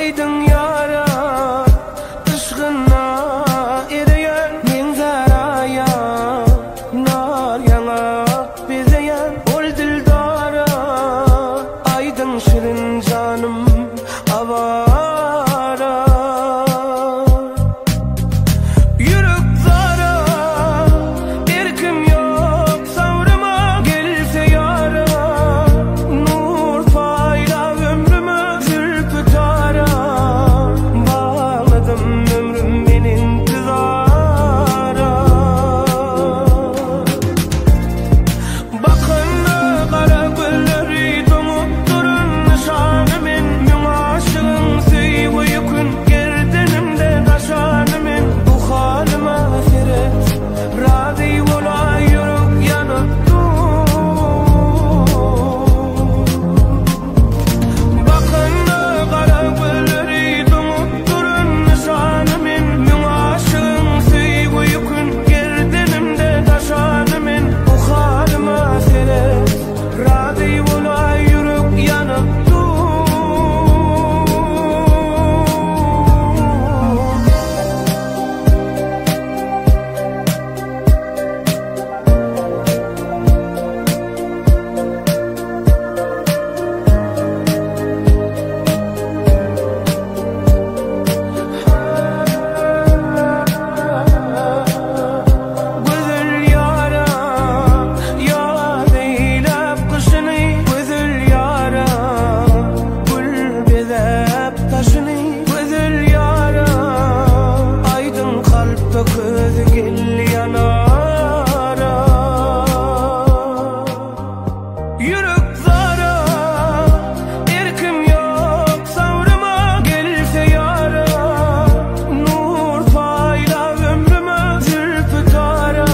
Aýdyň ýara yşgyna ereýän Meň zaraýa nar ýaňak bezeýän Ol dildara aýdyň şirin janym awara Ýürek zara erkim ýok sabryma Gelse ýara nur paýla ömrüme Zülpi tara bagladym ömrüm men intizara Bakanda gara gözleri doňup duran nyşany men Müň aşygyň söýgi ýükün gerdenimde daşany men Bu halyma seret razy bolaý ýürek ýanyp dur Bakanda gara gözleri doňup duran nyşany men Müň aşygyň söýgi ýükün gerdenimde daşany men Bu halyma seret razy bolaý ýürek ýanyp dur Gözel ýara ýaz eýläp gyşyny Gözel ýara gül bezäp daşyny Gözel ýara aýdyň kalpda közi gel ýanara Ýürek zara erkim ýok sabryma Gelse ýara nur paýla ömrüme Zülpi tara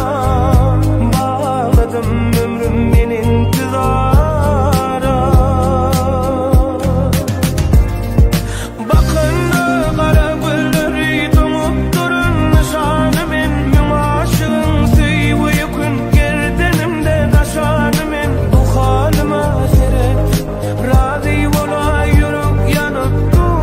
bagladym ömrüm men intizara Bakanda gara gözleri doňup duran nyşany men Müň aşygyň söýgi ýükün gerdenimde daşany men Bu halyma seret razy bolaý ýürek ýanyp dur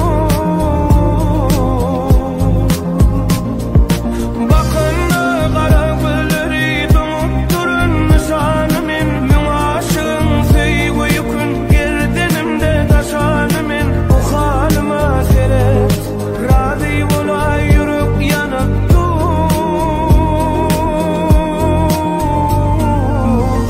Bakanda gara gözleri doňup duran nyşany men Müň aşygyň söýgi ýükün gerdenimde daşany men Bu halyma seret razy bolaý ýürek ýanyp dur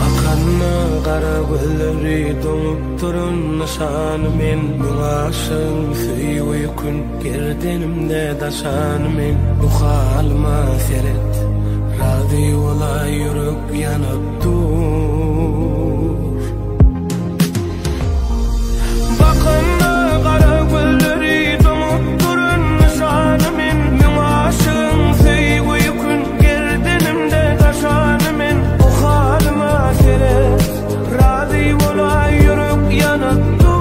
Bakanda gara gözleri doňup duran nyşany men Müň aşygyň söýgi ýükün gerdenimde daşany men Bu halyma seret razy bolaý ýürek ýanyp dur Bakanda gara gözleri doňup duran nyşany men Müň aşygyň söýgi ýükün gerdenimde daşany men Bu halyma seret razy bolaý ýürek ýanyp dur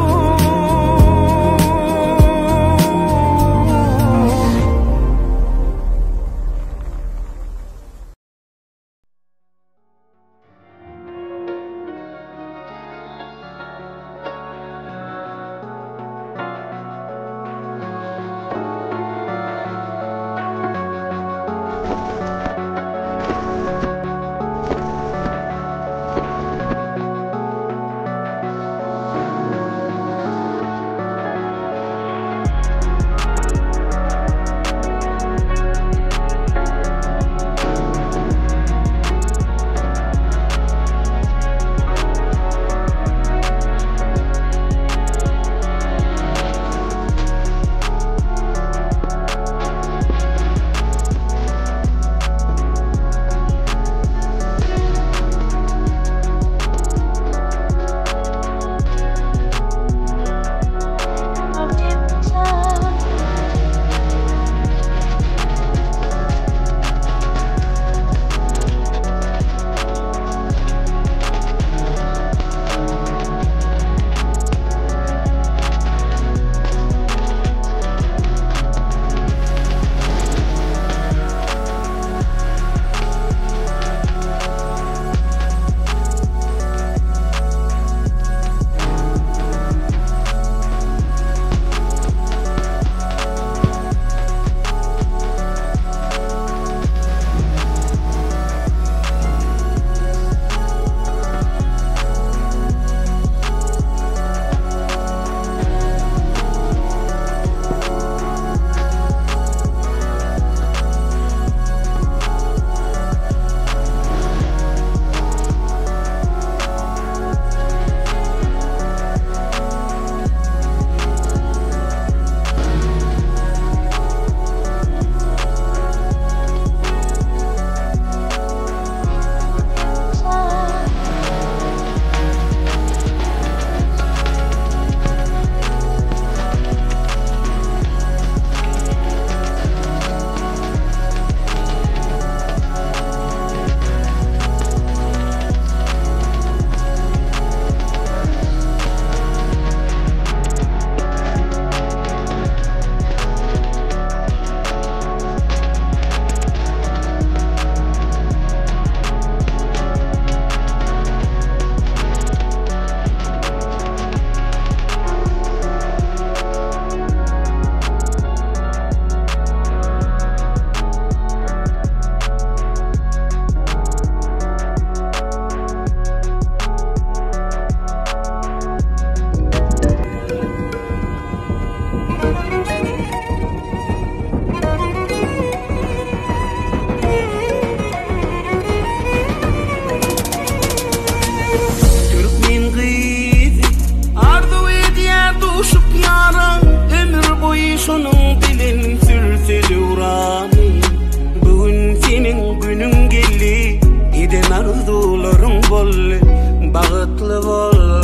bol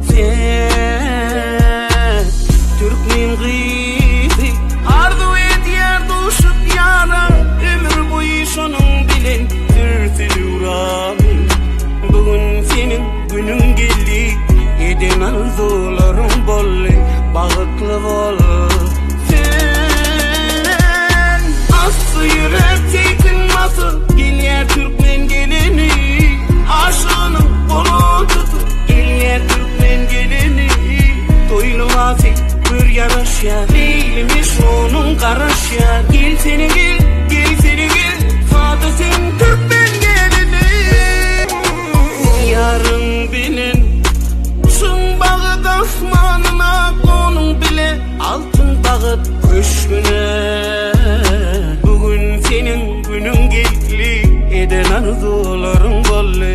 sen Türkmen gyzy Arzuw edýär duşup ýara Ömür boýy şonuň bilen sürse döwrany Bu gün seniň günüň geldi Eden arzuwlaryň boldy Bagtly bol sen Asly ýürek teýkin basyp Gelýär türkmen gelini Aşygynyň goluny tutup Gelýär türkmen gelini Toý lybasy gör ýaraşýar Leýli Mejnunyň garaşýar Gelsene gel, gelsene gel Sada sen türkmen gelini Ýaryň bilen Çuň bagyt asmanyna Gonuň bile altyn bagyt köşgüne Bu gün seniň günüň geldi Eden arzuwlaryň boldy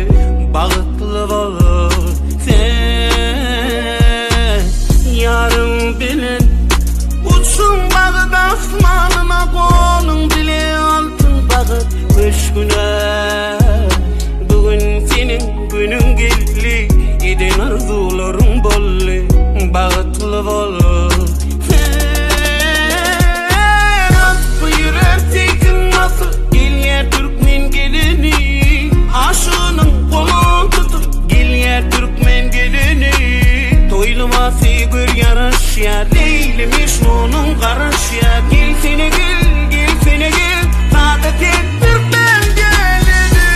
Bagtly bol sen Ýaryň bilen Uçuň bagyt asmanyna Gonuň bile altyn bagyt köşgüne Bu gün seniň günüň geldi Eden arzuwlaryň boldy Bagtly bol sen Atly ýürek teýkin basyp Gelýär türkmen gelini Aşygynyň goluny tutup Gelýär türkmen gelini Toý lybasy gör ýaraşýar Leýli Mejnunyň garaşýar Gelsene gel, gelsene gel Sada sen türkmen gelini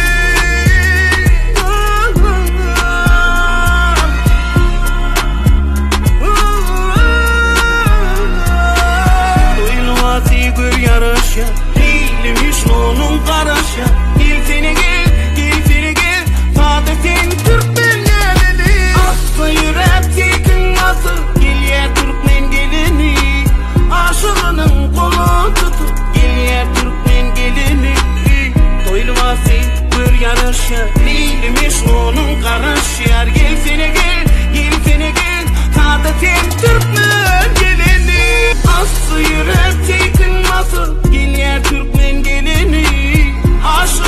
Toý lybasy gör ýaraşýar Leýli Mejnunyň garaşýar Gelsene gel, gelsene gel Sada sen türkmen gelini Asly ýürek teýkin basyp Gelýär türkmen gelini Aşygynyň goluny tutup Gelýär türkmen gelini Toý lybasy gör ýaraşýar Leýli Mejnunyň garaşýar Gelsene gel, gelsene gel Sada sen türkmen gelini Asly ýürek teýkin basyp Gelýär türkmen gelini Aşygynyň.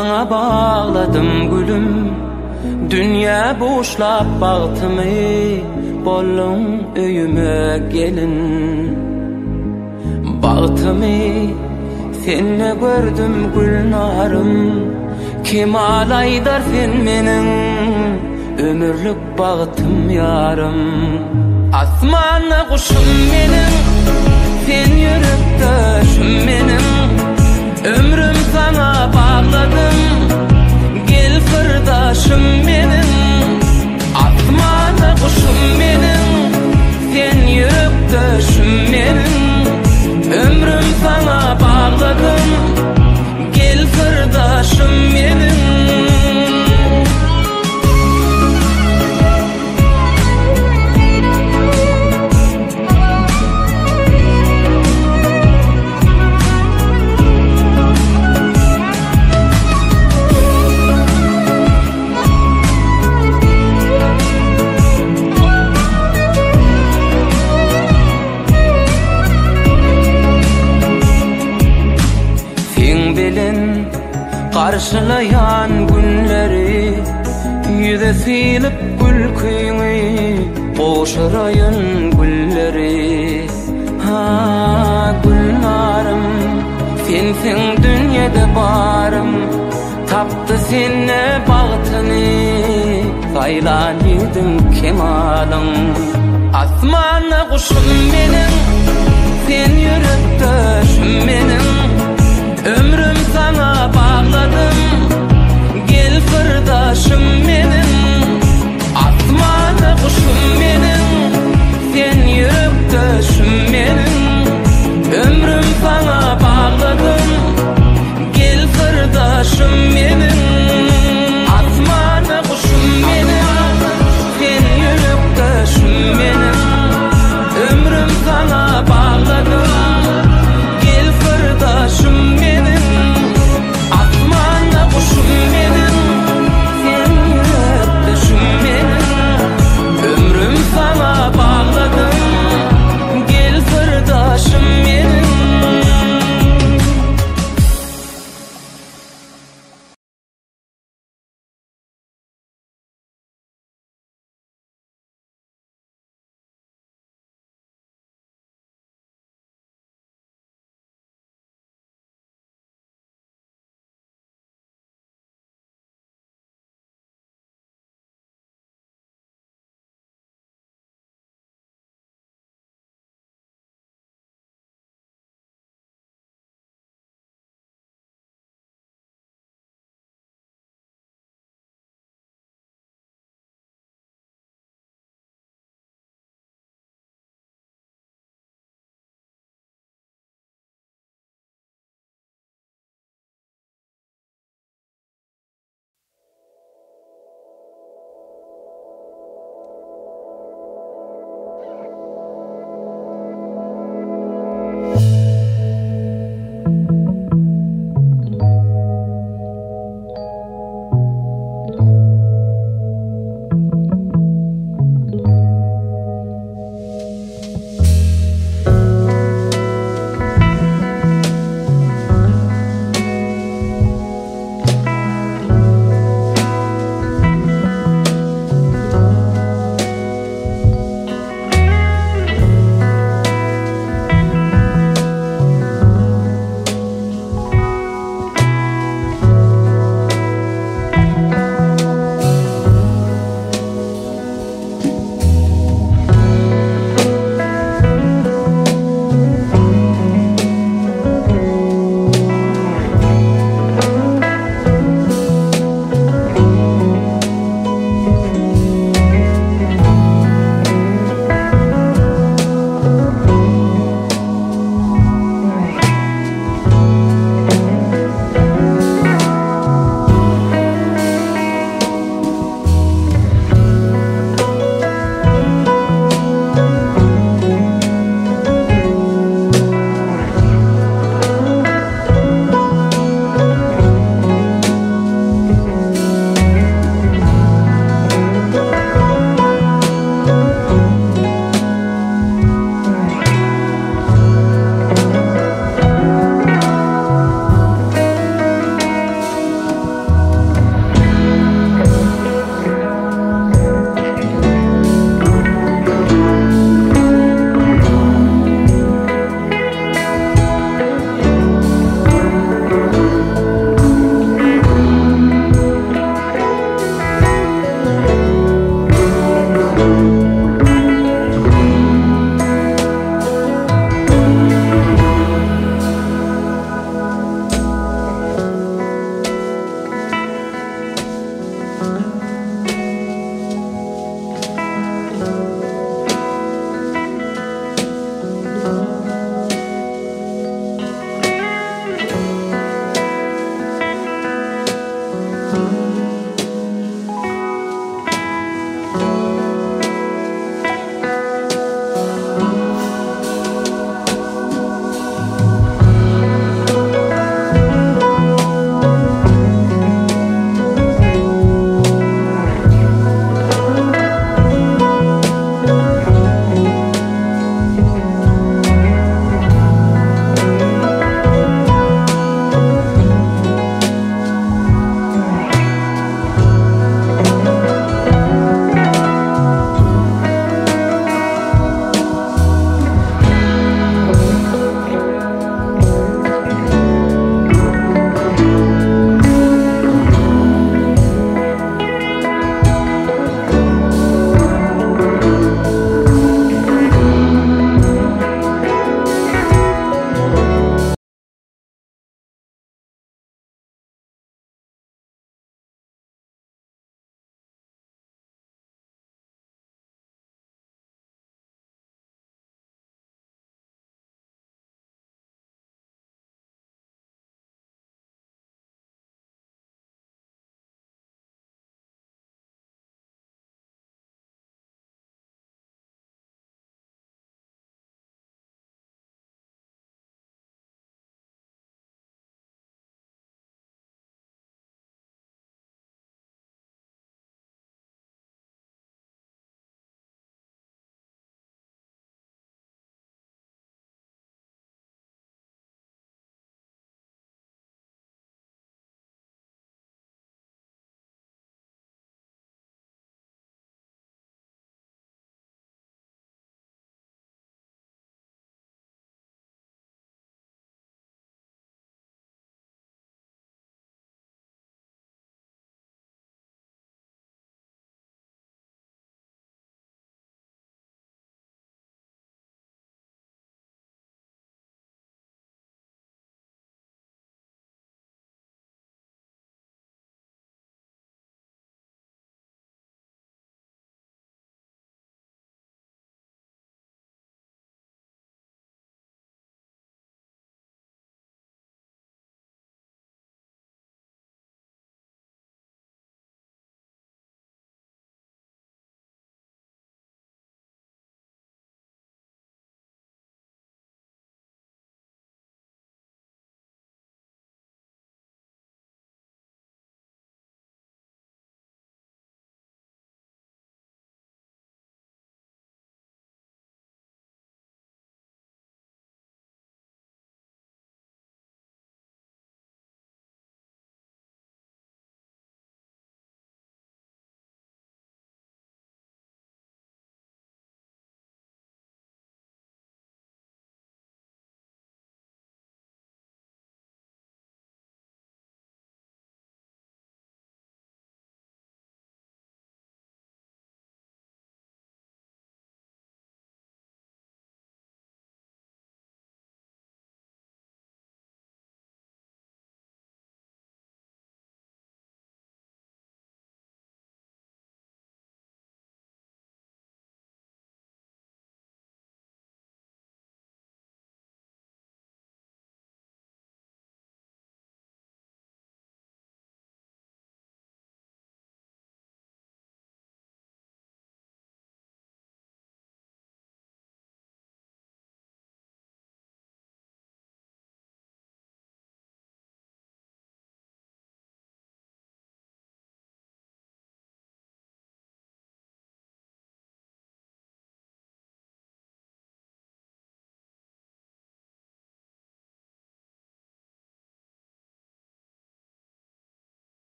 Saňa bagladym gülüm, Dünýä buşlap bagtymy, Bolduň öýüme gelin. Bagtymy sende gördüm Gülnarym, Kemal aýdar sen meniň Ömürlik bagtym ýarym. Asmanda guşum meniň, Sen ýürekdeşim meniň, Ömrüm saňa bagladym, Gel syrdaşym meniň. Asmanda guşum meniň, Sen ýürekdeşim meniň, Ömrüm saňa bagladym, Gel syrdaşym meniň. Seň bilen garşylaýan günleri Ýüze sylyp gülküňi gowşuraýyn gülleri Ha Gülnarym sensiň dünýede barym Tapdy sende bagtyny Saýlan ýigdiň kemalyň. Asmanda guşum meniň, Sen ýürekdeşim meniň. Ömrüm saňa bagladym, Gel syrdaşym meniň. Asmanda guşum meniň, Sen ýürekdeşim meniň. Ömrüm saňa bagladym. Gel syrdaşym meniň, Asmanda guşum meniň, Sen ýürekdeşim meniň, Ömrüm saňa bagladym, Gel syrdaşym meniň, Asmanda guşum meniň, Sen ýürekdeşim.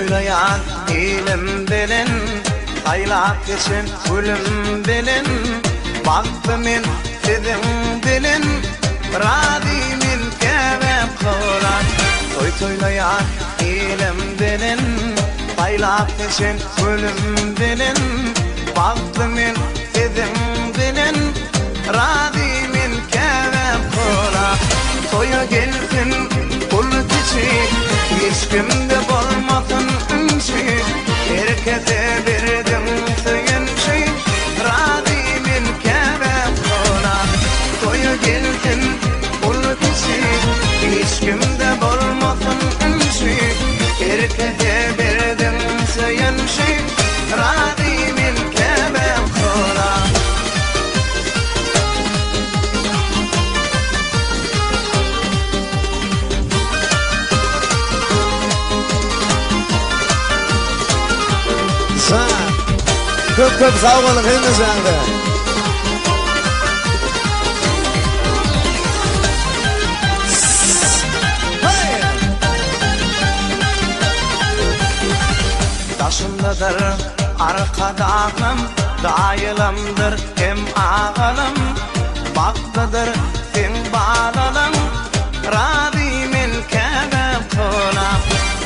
toýlaýan ilim bilen, Saýlap seçen gülüm bilen, Bagtly men siziň bilen, Razy men käbäm kylan. Toý toýlaýan ilim bilen, Saýlap seçen gülüm bilen, Bagtly men siziň bilen, Razy men käbäm kylan. Toýa gelsin uly kiçi, Hiç kimde bolmasyn ünji, Her kese berdiň söýünji, Razy men käbäm kylan. Toýa gelsin uly kiçi, Hiç kimde bolmasyn ünji, Her kese berdiň söýünji, Razy men käbäm kylan. Sag. Köp köp sag boluň hemmejaňyza. Daşymdadyr arkadagym, daýylamdyr hem agalym, Bagtlydyr seň balalaň, razy men käbäm kylam.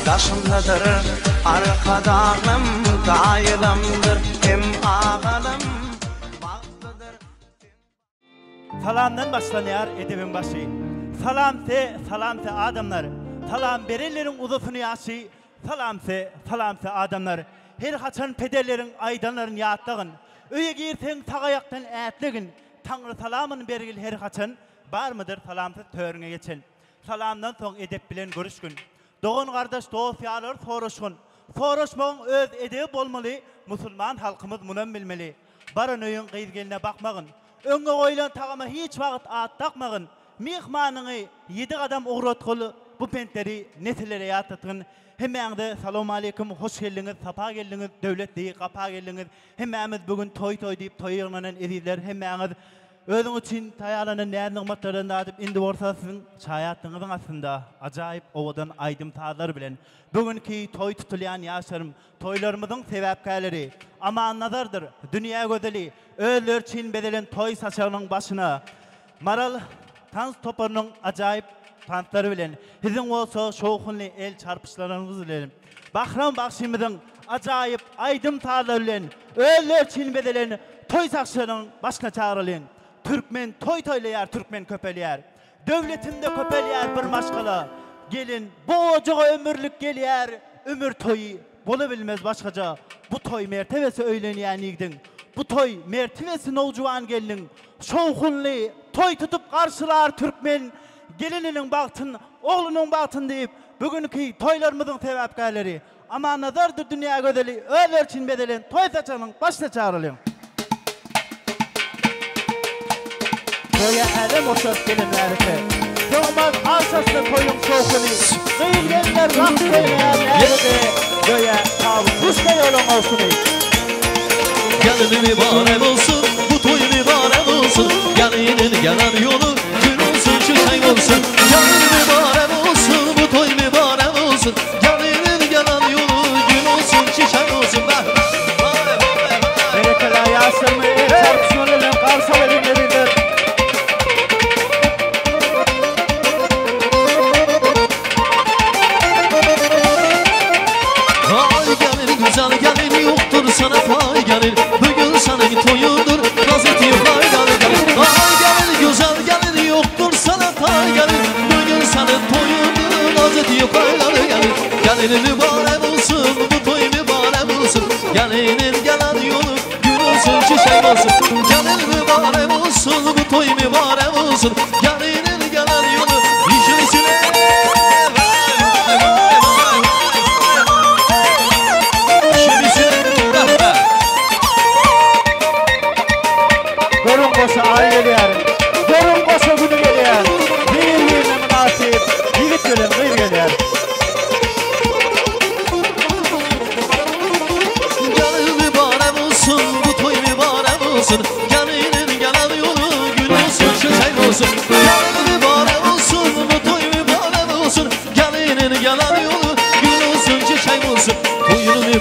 Daşymdadyr arkadagym, daýylamdyr hem agalym, Bagtlydyr seň. Salamdan başlanýar edebiň başy. Salam se, salam se adamlar. Salam berenleriň uzasyn ýaşy. Salam se, salam se adamlar. Her haçan pederleriň aýdanlaryn ýatlagyn. Öýe girseň sag aýakdan ätlegin. Taňry salamyn bergil her haçan. Barmydyr salamsyz törüňe geçen. Salamdan soň edep bilen görüşgin. Dogan-gardaş, dost-ýarlar soraşgyn. Soraşmagyň öz edebi bolmaly, musulman halkymyz munam bilmeli. Baran öýüň gyz-gelne bakmagyn. Öňňe goýlan tagama hiç wagt at dakmagyn. Myhmanyňy ýedi gadam ugratgyl, bu pentleri nesillere ýatlatgyn. Hemmäňize salowmaleýkim, hoş geldiňiz, sapa geldiňiz, döwletli gapa geldiňiz. Hemmämiz bu gün toý-toý diýip toýa ýygnanan ezizler hemmäňiz Özüň üçin taýýarlanan näz-nygmatlardan dadyp, indi bolsa siziň şaýatlygyňyzyň astynda ajaýyp owadan aýdym-sazlar bilen bu günki toý tutulýan ýaşlarym, toýlarymyzyň sebäpkärleri Amannazardyr, dünýä gözeli, özleri üçin bezelen toý saçagynyň başyna Maral tans toparynyň ajaýyp tanslary bilen, siziň bolsa şowhunly el çarpyşlaryňyz bilen Bahram bagşymyzyň ajaýyp aýdym-sazlary bilen özleri üçin bezelen toý saçagynyň başyna çagyralyň. Türkmen toý toýlaýar, türkmen köpelýär. Döwletinde köpelýär bir maşgala. Gelin bu ojaga ömürlik gelýär, ömür toýy bolabilmez başgaça. Bu toý mertebesi öýlenýän ýigdiň, bu toý mertebesi nowjuwan gelniň. Şowhunly toý tutup garşylar türkmen gelininiň bagtyn, oglunyň bagtyn diýip, bu günki toýlarymyzyň sebäpkärleri Amannazardyr dünýä gözeli özleri üçin bezelen toý saçagynyň başyna çagyralyň. Toýa älem oşap gelen märeke. Sygmaz arçasyna toýuň şowhuny. Gyz-gelinler raks oýnaýar märede. Göýä tawus puşka ýoluň owsuny. Gelini mübarek olsun, bu toy mübarek olsun. Gelinin gelen yolu gül olsun, çiçek olsun. Gelin mübarek olsun, bu toy mübarek olsun. Gelinin gelen yolu gül olsun, çiçek olsun. Vay vay vay. Berekella ýaşlarymyz el çarpyşmalar bilen garşy alalyň ezizler. Ay gelin güzel gelin yoktur sana pay gelin. Bugün senin toyundur gazeti faydalı gelin. Ay gelin güzel gelin yoktur sana tay gelin. Bugün senin toyundur gazeti faydalı gelin. Gelinin mübarek olsun bu toy mübarek olsun. Gelinin gelen yolu gül olsun çiçek olsun. Gelin mübarek olsun bu toy mübarek olsun. Gelinin gelen yolu işin Görüň goşa aý gelýär, görüň goşa güni gelýär, Bir-birine mynasyp ýigit bilen gyz gelýär. Gelin mübarek olsun, bu toy mübarek olsun.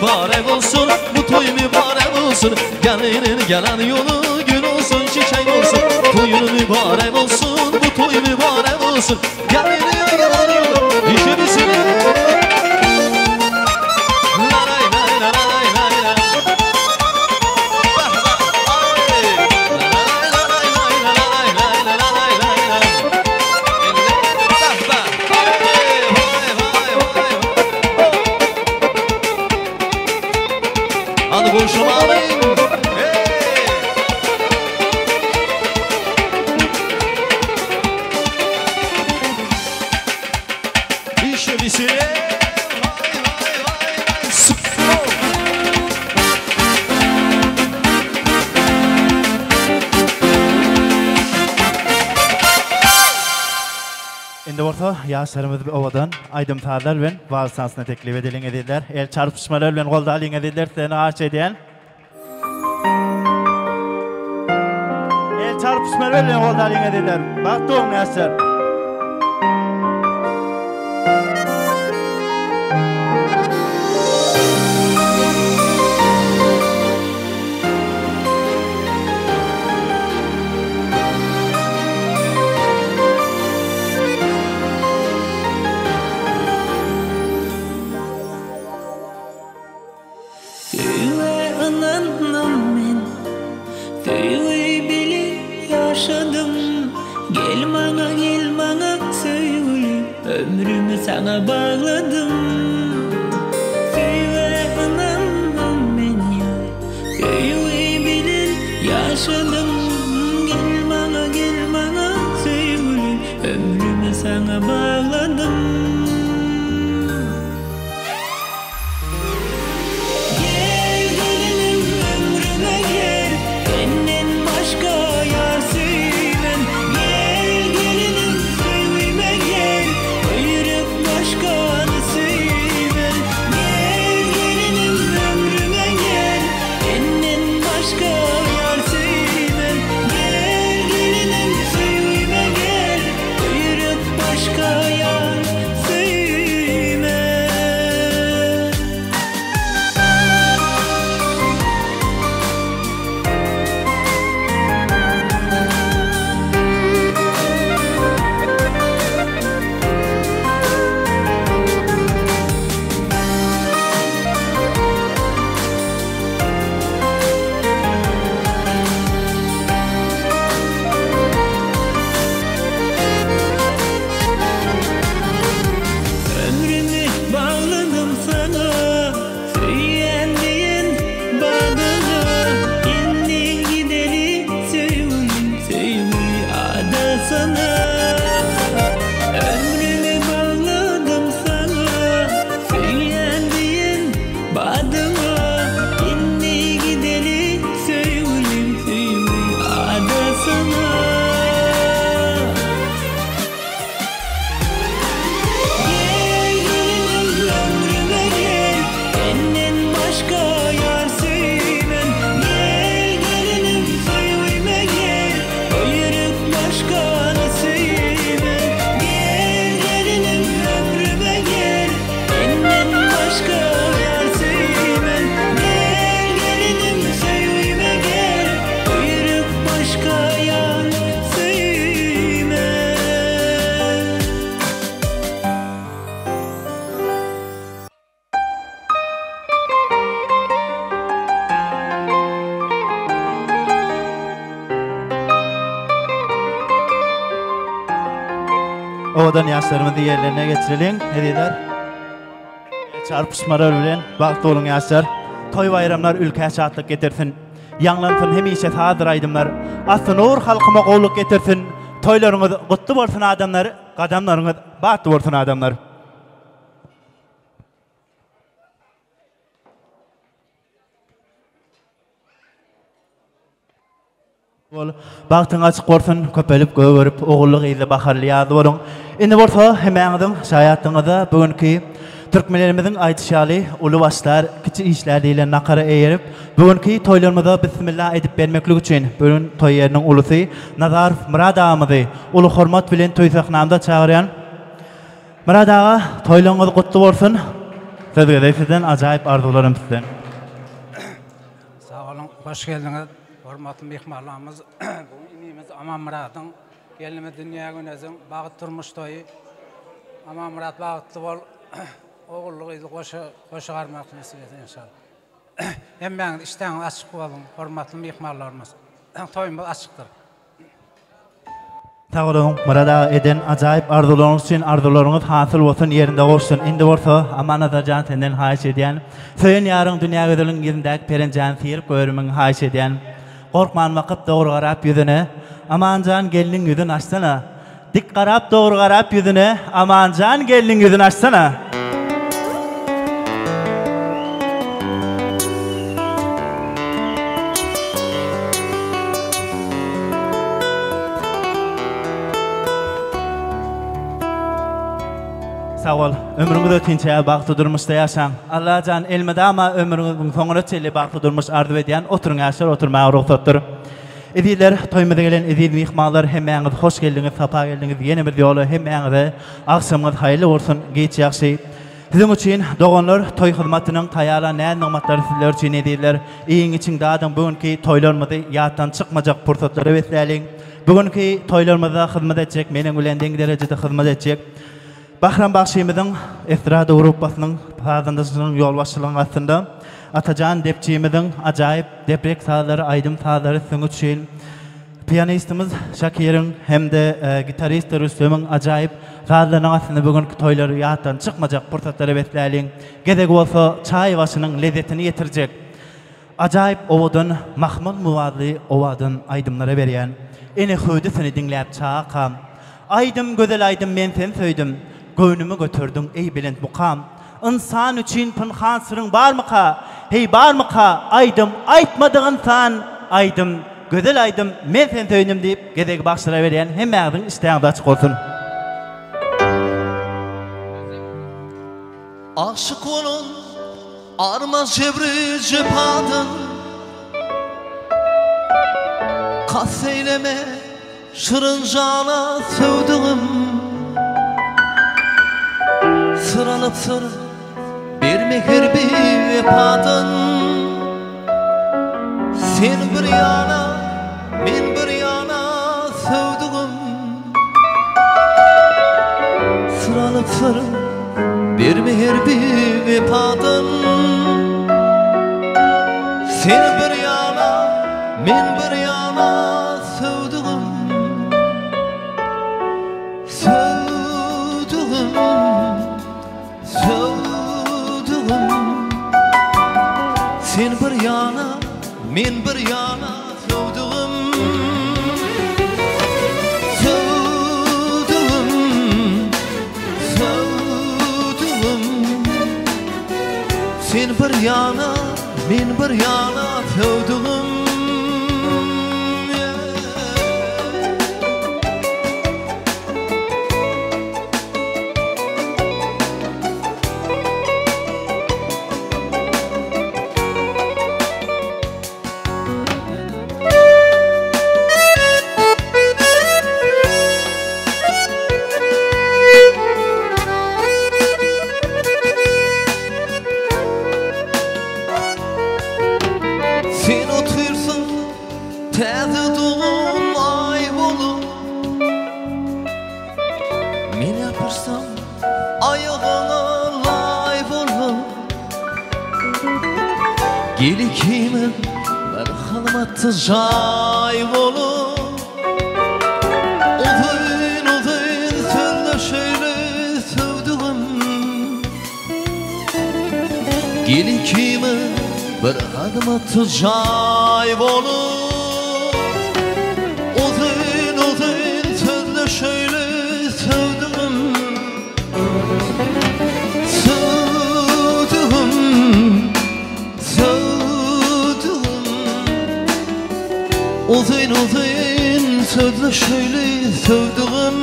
Mübarek olsun, bu toy mübarek olsun Gelinin gelen yolu gül olsun, çiçek olsun Toyun mübarek olsun, bu toy mübarek olsun Gelinin gelen yolu işimizin Laray lay laray lay lay Bah bah ay Laray laray lay laray lay laray lay lay Bah bah ay vay vay vay Hadi komşum alayım. Hey! İşte bir şey. Vay vay vay vay. Sıfır. Indi bolsa ýaşlarymyzy bir owadan aýdym-sazlar bilen wals tansyna teklip edeliň ezizler. El çarpyşmalar bilen goldalyň ezizler sizden haýyş edýän. El çarpyşmalar bilen goldalyň ezizler. Bagtly boluň ýaşlar. Söýgä ynandym men, söýgi bile ýaşadym. Gel maňa, gel maňa söýgülim, ömrümi saňa bagladym. Söýgä ynandym men ýar, söýgi bilen ýaşadym. Gel maňa, gel maňa söýgülim, ömrümi saňa bagladym. Gel gelinim ömrüme gel, Senden başga ýar söýmem. Gel gelinim söýgüme gel, Öýerip başgany söýmem. Gel gelinim ömrüme gel, Senden başga ýar söýmem. Gel gelinim söýgüme gel, Öýerip başga ýar söýmem. Ömrümi bagladym saňa, Söýýän diýen badyňa. Indi gideli söýgülim, söýgüli adasyna. Ömrümi bagladym saňa, Söýýän diýen badyňa. Indi gideli söýgülim, söýgüli adasyna. Gel gelinim ömrüme gel, Senden başga ýar söýmem. Gel gelinim söýgüme gel, Öýerip başgany söýmem. Gel gelinim ömrüme gel, Senden başga ýar söýmem. Gel gelinim söýgüme gel, Öýerip başga ýar söýmem. Owadan ýaşlarymyzy ýerlerine geçireliň, ezizler. Çarpyşmalar bilen bagtly boluň ýaşlar. Toý-baýramlar ülkä şatlyk getirsin. Ýaňlansyn hemişe sazdyr aýdymlar. Asly nur halkyma gowluk getirsin. Toýlaryňyz gutly bolsun adamlar, gadamlaryňyz batly bolsun adamlar. Bol, bagtyň açyk bolsun, köpelip gögerip, ogully-gyzly, baharly-ýazly boluň. Indi bolsa hemmäňiziň şaýatlygyňyzda bu günki türkmenlerimiziň aýdyşy ýaly, uly başlar, kiçi işlär diýlen nakara eýerip, bu günki toýlarymyza bismilla edip bermeklik üçin bu gün toý ýeriniň ulusy Nazarow Myrat agamyzy uly hormat bilen toý sahnamyza çagyrýan. Myrat aga, toýlaryňyz gutly bolsun! Söz gezegi sizden, ajaýyp arzuwlar hem sizden. Sag boluň, hoş geldiňiz, hormatly myhmanlarymyz. Bu inimiz Amanmyradyň, gelnimiz Dünýägöneziň bagt durmuş toýy. Amanmyrat bagtly bol, ogully-gyzly goşa goşa garmak nesip etsin enşalla. Hemmäňiz işdäňiz açyk bolsun, hormatly myhmanlarymyz. Toýumyz açykdyr. Sag boluň Myrat aga eden ajaýyp arzuwlaryňyz üçin arzuwlaryňyz hasyl bolsun ýerinde gowşsun indi bolsa Amannazar jan senden haýyş edýän söýen ýaryň Dünýägözeliň ýüzündäki perenjäni syryp goýbermegiňi haýyş edýän gorkman bakyp dogry garap ýüzüne Amanjan gelniň ýüzün açsana Dik garap dogry garap ýüzüne Amanjan gelniň ýüzüni açsana. Sag bol. Ömrüňiz ötinçä bagtly durmuşda ýaşaň. Allajan elmydama ömrüňiziň soňuna çenli bagtly durmuş arzuw edýän. Oturyň ýaşlar oturmaga rugsatdyr. Ezizler, toýumyza gelen eziz myhmanlar hemmäňiz hoş geldiňiz, sapa geldiňiz ýene bir ýola hemmäňize agşamyňyz haýyrly bolsun, giç ýagşy. Siziň üçin doganlar toý hyzmatynyň taýýarlan näz-nygmatlary sizler üçin ezizler. Iýiň içiň dadyň bu günki toýlarymyzy ýatdan çykmajak pursatlara besläliň. Bu günki toýlarymyzda hyzmat etjek meniň bilen deň derejede hyzmat etjek Bahram bagşymyzyň estrada gruppasynyň sazandasynyň ýolbaşçylygynyň astynda Atajan depçimiziň ajaýyp deprek sazlary, aýdym sazlary siziň üçin pianistimiz Şakiriň hem-de gitarist Rüstemiň ajaýyp sazlarynyň astynda bu günki toýlary ýatdan çykmajak pursatlara besläliň. Gezegi bolsa çaý başynyň lezzetini ýetirjek Ajaýyp owadan mahmal mowazly owadan aýdymlara berýän ene hüwdüsini diňläp çagakam Aýdym gözel aýdym men seni söýdüm Göwnümi göterdiň eý belent mukam Ynsan üçin pynhan syryň barmyka Heý barmyka aýdym aýtmadyk ynsan Aýdym gözel aýdym men seni söýdüm diýip gezegi bagşylara berýän hemmäňiziň işdäňiz açyk bolsun. Aşyk bolan Armaz jebri jepadan Kast eýleme şirin jana söwdügim Syr alyp syr berme her bir wepadan Sen bir ýana men bir ýana söwdügim Syr alyp syr Berme her bir wepadan Sen bir ýana, men bir ýana Söwdügim, söwdügim, söwdügim Sen bir ýana, men bir ýana Söwdügim, söwdügim, söwdügim Sen bir ýana, men bir ýana Söwdügim. Sen otyrsyň täze dogan aý bolup Men ýapyşsam aýagyňa laý bolup Gel ikimiz bir hyzmatda jaý bolup Uzyn-uzyn sözleşeýli söwdügim Gel ikimiz bir hyzmatda jaý bolup Uzyn-uzyn sözleşeýli söwdügim Söwdügim, söwdügim Uzyn-uzyn sözleşeýli söwdügim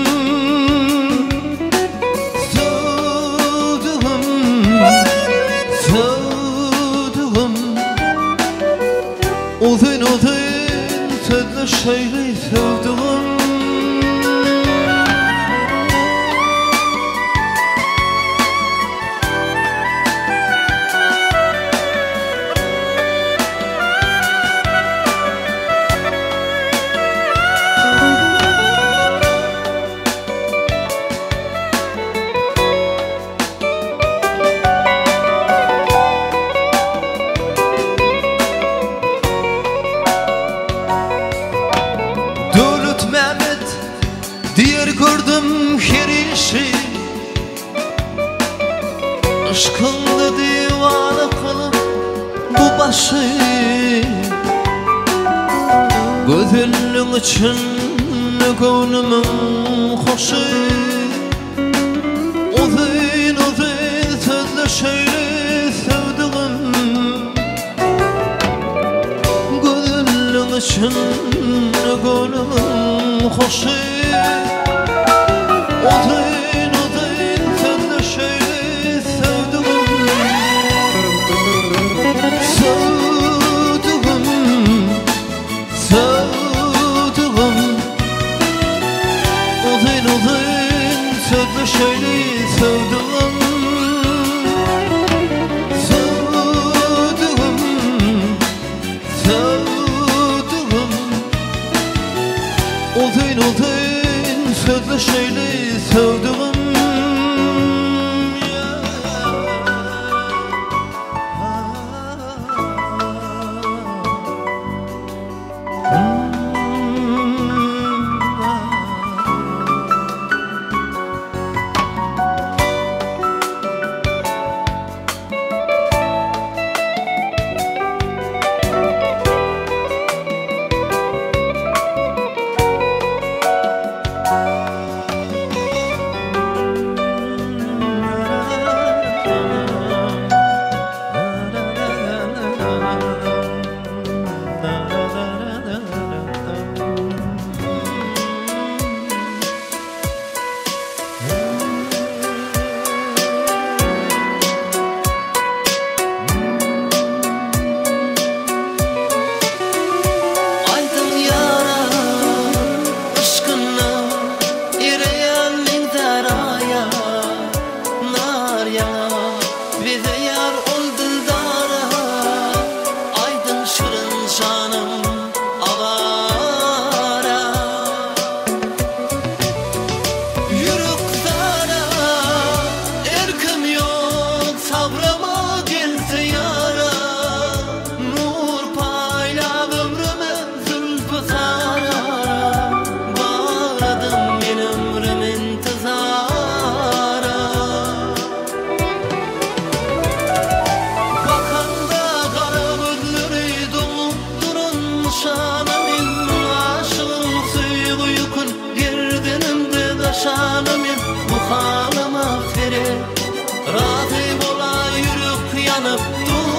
Söwdügim, söwdügim Uzyn-uzyn sözleşeýli söwdügim. Etdim her işi Yşkyňda diwana kylyp bu başy Gözelliň içinde göwnümiň hoşy Uzyn-uzyn sözleşeýli söwdügim Gözelliň içinde göwnümiň hoşy Uzyn-uzyn sözleşeýli söwdügim Söwdügim, söwdügim Uzyn-uzyn sözleşeýli söwdügim Söwdügim, söwdügim Uzyn-uzyn sözleşeýli söwdügim Aýdyň ýara yşkynda ereýän meňzär aýa, nar ýaňa bezeýär ol dildara. Aýdyň şirin janym awara. Ýürek zara, erkim ýok, sabryma gelse ýara. Nur paýlap ömrüme zülpi sara. Bagladym men ömrüm intizara. Bakanda gara gözleri doňup duran nyşana men Aşygym söýgi ýükün gerdenimde daşana men Bu halyma seret razy bolaý ýürek ýanyp dur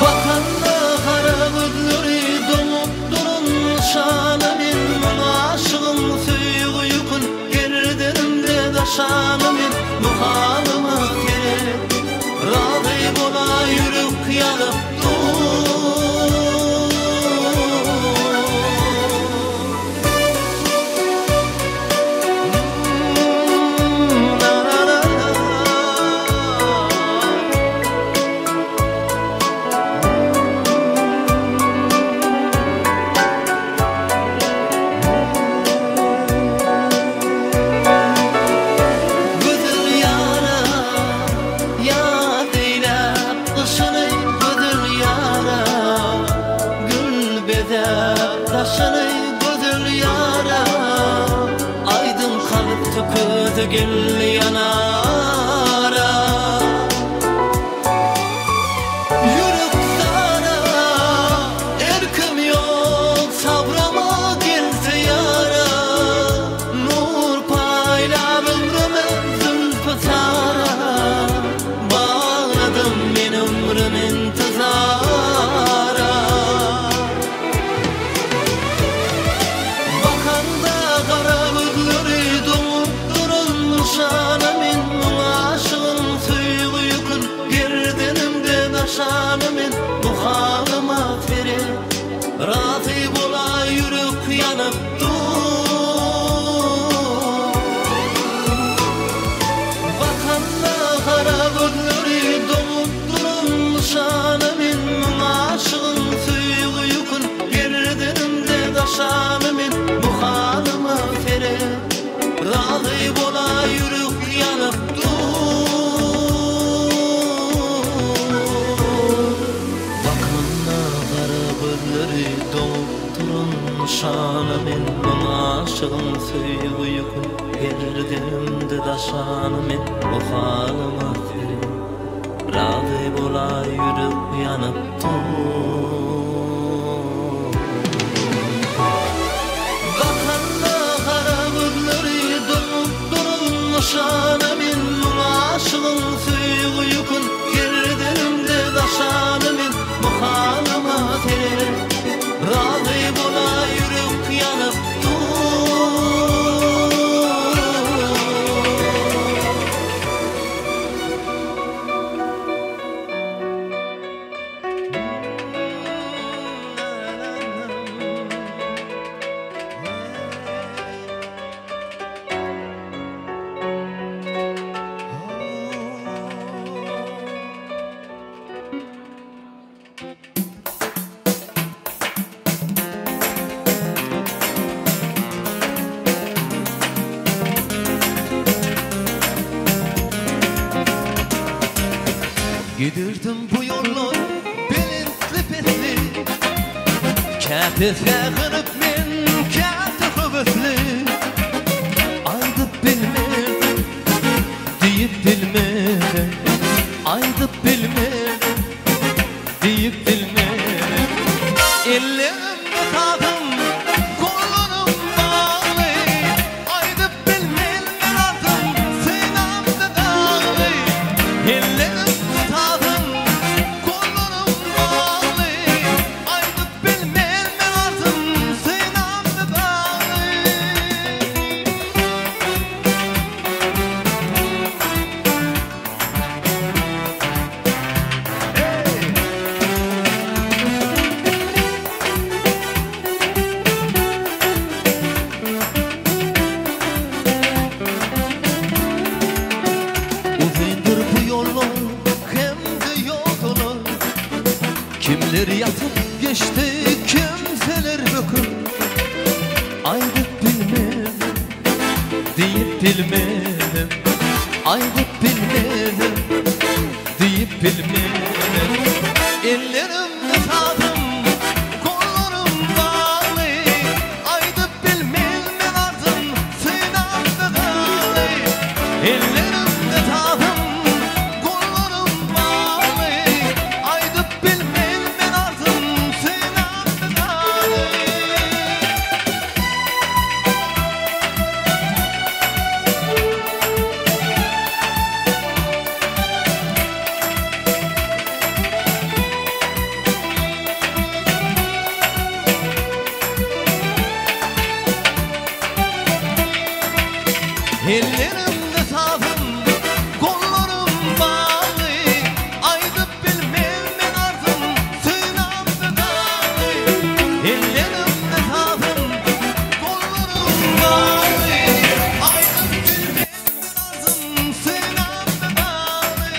Bakanda gara gözleri doňup duran nyşana men Aşygym söýgi ýükün gerdenimde daşana men Bu halyma seret razy bolaý ýürek ýanyp dur Gözel ýara ýat eýläp gyşyny Gözel ýara gül bezäp daşyny Gözel ýara aýdyň kalpda köze gel ýanara Ýürek zara erkim ýok sabryma gelse ýara Nur paýlap ömrüme zülpi sara Bagladym men ömrüm intizara Bakanda gara gözleri doňup duran nyşana men gözleri doňup duran nyşana men Müň aşygyň söýgi ýükün gerdenimde daşana men Bu halyma sen razy bolaý ýürek ýanyp dur. Bakanda gara gözleri doňup duran nyşana men Müň aşygyň söýgi ýükün gerdenimde daşana men Bu halyma sen razy bolaý ýürek ýanyp dur. Gidirdim bu yollar belentli petli Käte säginip men käte höwesli Aýdyp bilmedim diýip bilmedim Aýdyp bilmedim diýip bilmedim Ellerimde sazym gollarym bagly Aýdyp bilmen men ardym synamda dagly Ellerimde sazym gollarym bagly Aýdyp bilmen men ardym synamda dagly. Uzundur bu yollar hem de yollar Kimler yatıp geçti kimseler böküp Aýdyp bilmedim diýip bilmedim Aýdyp bilmedim diýip bilmedim Ellerimde sazym gollarym bagly Aýdyp bilmen men ardym synamda dagly Ellerimde sazym gollarym bagly Aýdyp bilmen men ardym synamda dagly. Ellerimde sazym, gollarym bagly Aýdyp bilmen men ardym, synamda dagly Ellerimde sazym, gollarym bagly Aýdyp bilmen men ardym, synamda dagly.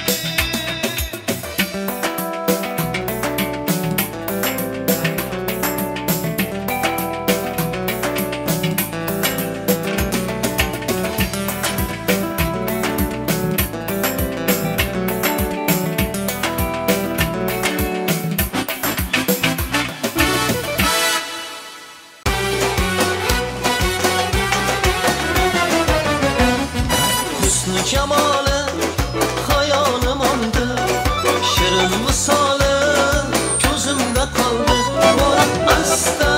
Hüsnü kemali hayalim oldu Şirin misali gözümde kaldı Varıp asta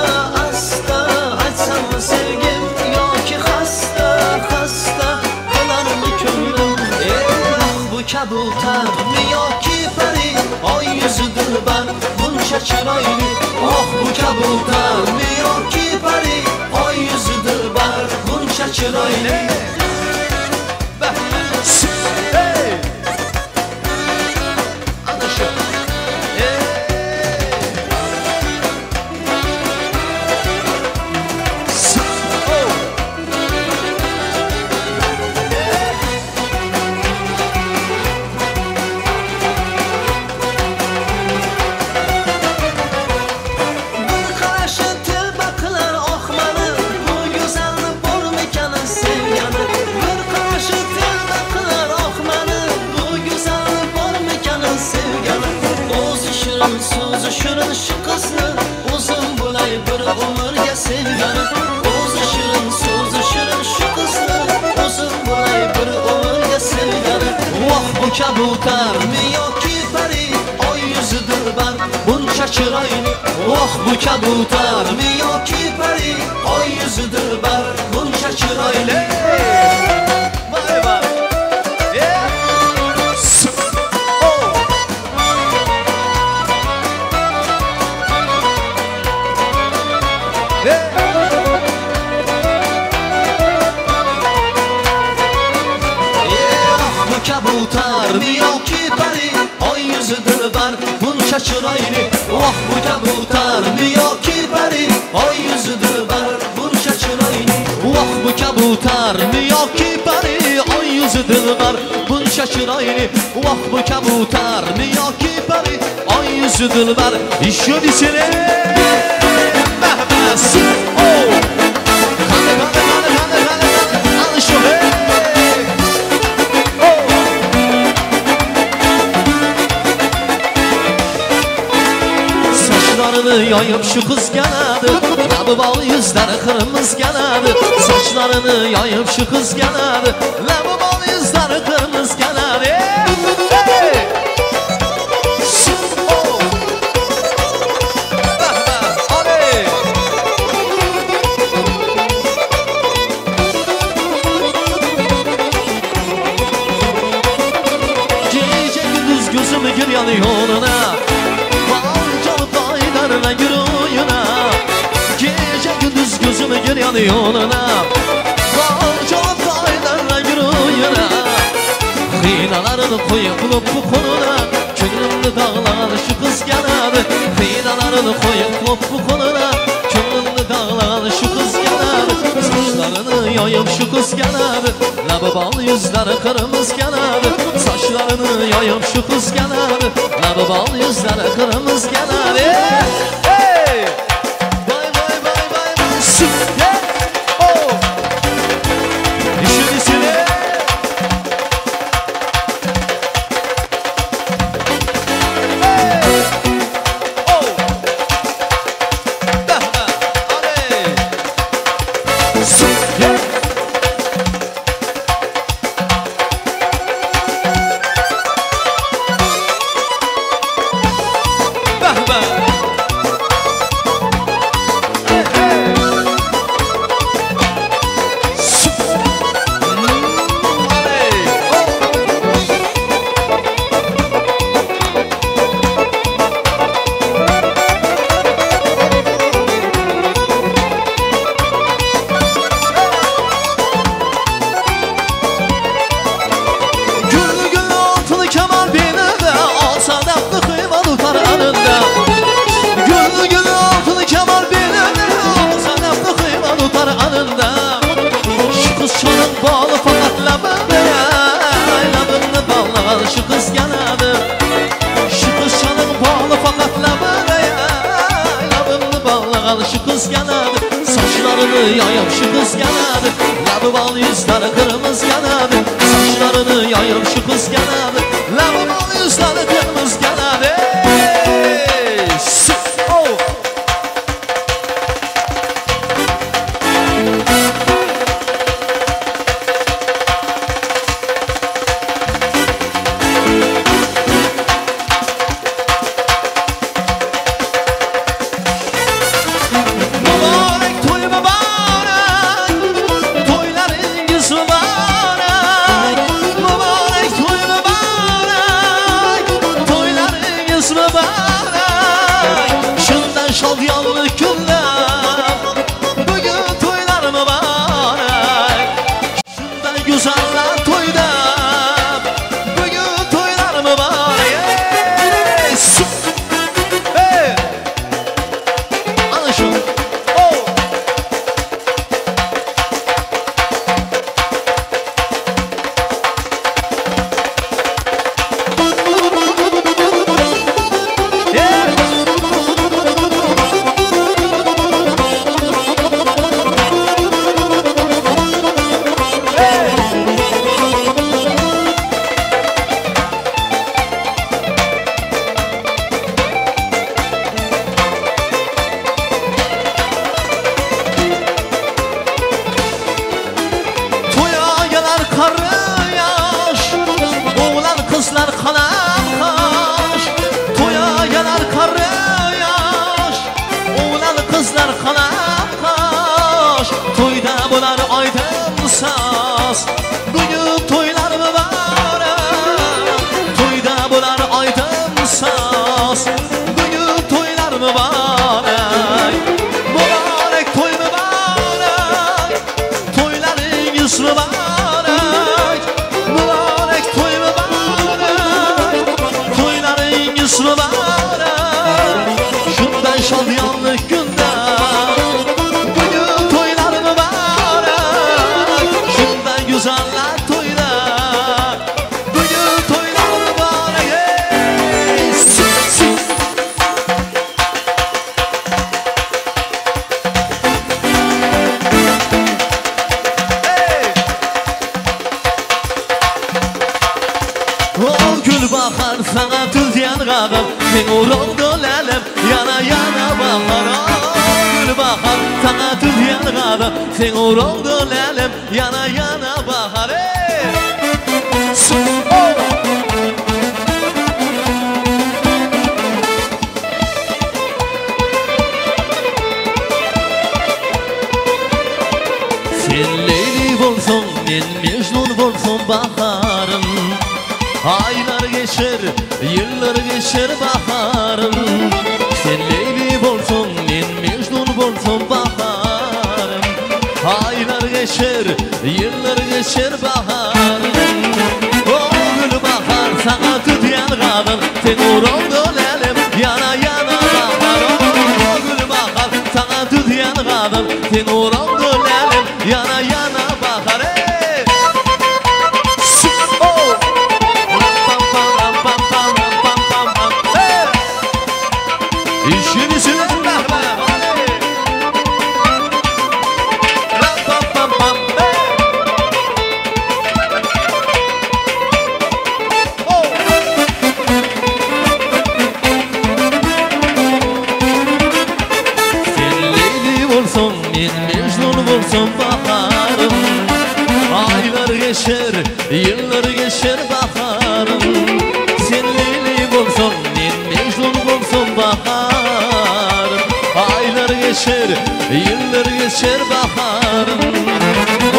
asta aytsam sevgim Yoki hasta hasta qilarmi ko'nglim Eh bu kabutarmi yoki pari Oy yuzi dilbar buncha chiroyli Oh bu kabutarmi yoki pari Oy yuzi dilbar buncha chiroyli. Hey! Ana shu. Hey! Oh! Bir qarashi telba qilar oqmani Bu go'zalni bormikan sevgani. qizni O'zim bo'lay bir umrga sevganim O'zi shirin, so'zi shirin shu qizni O'zim bo'lay bir umrga sevganim Voh bu kabutarmi yoki pari Oy yuzi dilbar buncha chiroyli Voh bu kabutarmi yoki pari Oy yuzi dilbar buncha chiroyli Vay vay Yeah. Oh. Yeah, bu kabutarmi yoki pari Oy yuzi dilbar buncha chiroyli Voh bu kabutarmi yoki pari Oy yuzi dilbar buncha chiroyli Voh bu kabutarmi yoki pari Oy yuzi dilbar buncha chiroyli Voh bu kabutarmi yoki pari Oy yuzi dilbar Еще веселее Oh! Qani, qani, qani, qani, qani, qani, ana shu, hey! Oh! Saçlarını yayıp şu kız geledi Labi bal yüzleri kırmızı geledi Saçlarını yayıp şu kız geledi Labi bal yüzleri kırmızı geledi Hey! Oh! Bah, bah, oley! Gece gündüz gözüm giryan yoluna Balcalıp aylarla yürüyüne Gece gündüz gözüm giryan yoluna Balcalıp aylarla yürüyüne Xiynalarını qo'yib qilib bu qo'luna Ko'nglimni dog'lagan shu qiz keladi Xiynalarını qo'yib qilib bu qo'luna Ko'nglimni dog'lagan shu qiz keladi Sochlarini yoyib shu qiz keladi Labi bol yuzlari qirmiz keladi Sochlarini yoyib shu qiz keladi Labi bol yuzlari qirmiz keladi Hey! Vay vay vay vay vay Yeah! Oh! Еще веселее! Oh! Bah, bah, oley! Yeah! Bah, bah. Hey, hey. Oley! Oh! Güllü güllü altılı kemal belinde Alsa defli kıyma tutar elinde Güllü güllü altılı kemal belinde Alsa defli kıyma tutar elinde Şu kız çanın bağlı fakat labında Labını bağlayan şu kız geledi Şu kız çanın bağlı fakat labında Labını bağlayan şu kız geledi Saçlarını yayıp şu kız geledi Labı bal yüzleri kırmızı geledi Saçlarını yayıp şu kız geledi Labı bal yüzleri kırmızı geledi Hey! Oh! Mübarek toy mübarek Toylarınız mübarek Mübarek toy mübarek Mübarek Mübarek toý mübarek Toýlaryňyz mübarek Mübarek toý mübarek Toýlaryňyz mübarek Şunday şadyýanlyk günde Bu gün toýlar mübarek Şunday güzeller toýda Bu gün toýlar mübarek Ey! O gül bahar sana tüzyen gadam Sen uruldu lälem yana yana bahar O gül bahar sana tüzyen gadam Sen uruldu lälem yana yana bahar Ey! Oh! Sen Leyli bolsun, men Mecnun bolsun baharım Aylar geçer, yıllar geçer baharım Sen Leyli bolsun, men Mecnun bolsun baharım Aylar geçer, yıllar geçer baharım O gül bahar sana tütyen kadın Sen uruldu lälem, yana yana bahar O gül bahar sana tütyen kadın Sen uruldu lälem, yana yana bahar Ey! Oh! Pam pam pam pam pam pam pam Hey! İşini silen rahmet Ram pam pam pam Hey! Oh! Sen Leyli bolsun, men Mecnun bolsun baharım Aylar geçer, yıllar geçer baharım Sen Leyli bolsun, men Mecnun bolsun baharım Aylar geçer, yıllar geçer baharım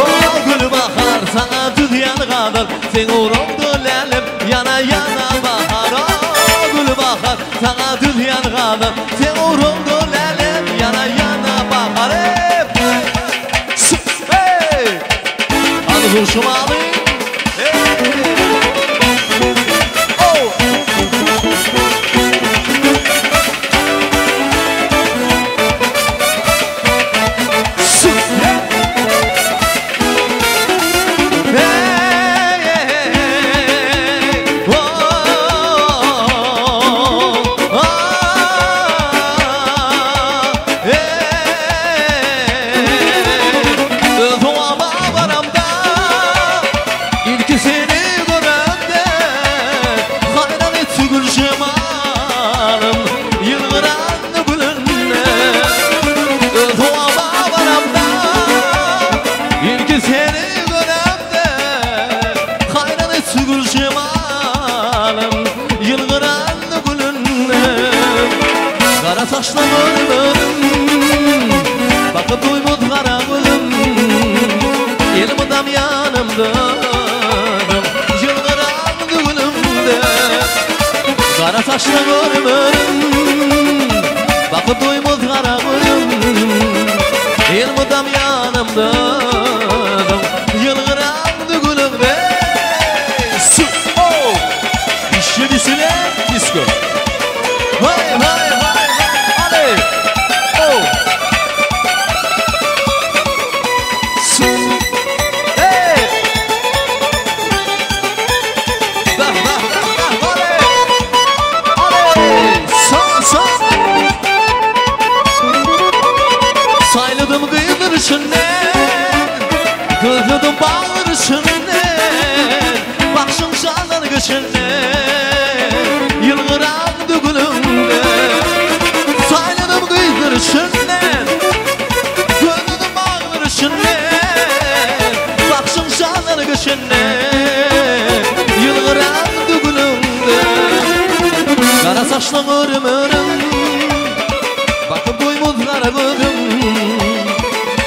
O gül bahar sana tüzyen kadar Sen uruldu lälem, yana yana bahar O gül bahar sana tüzyen kadar Sen uruldu lälem, yana yana bahar Hey! Hey! Hadi kurşun alayım. Hey! Oh! Hey, hey, hey. Oh, ah, hey. Doğama varamda İlki seni göremde Hayran etti gül cemalım Yılgıran gülünle Doğama varamda İlki seni göremde Hayran etti gül cemalım Yılgıran gülünle Kara saçlı bölüm Bakıp duymut kara gülüm Elmidam yanımdadım Yılgıran gülümde Kara saçlı bölüm Bakıp duymut kara gülüm Elmidam yanımdadım Yılgıran gülümde Su oh! İşçi disco Vay vay vay vay Hadi Oh Su Hey Bah bah bah bah Hadi Hadi Sağ sağ Sayladım kıydır içinden Gözledim bağır içinden Bakşın şanlar geçinden Yılgıran gülümde Sayladım kıydır içinden Gözledim bağır içinden Bakşın şanlar geçinden Yılgıran gülümde Kara saçlı örüm örüm Bakıp duymuz kara gözüm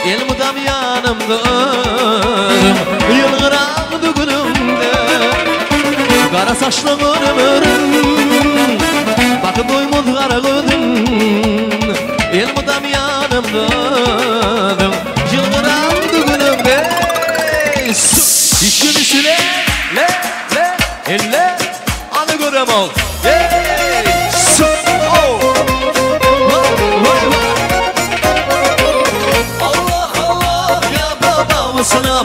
Elmidam yanımda örüm Yılgıran gülümde Kara saçlı örüm örüm Bakıp duymuz kara gözüm.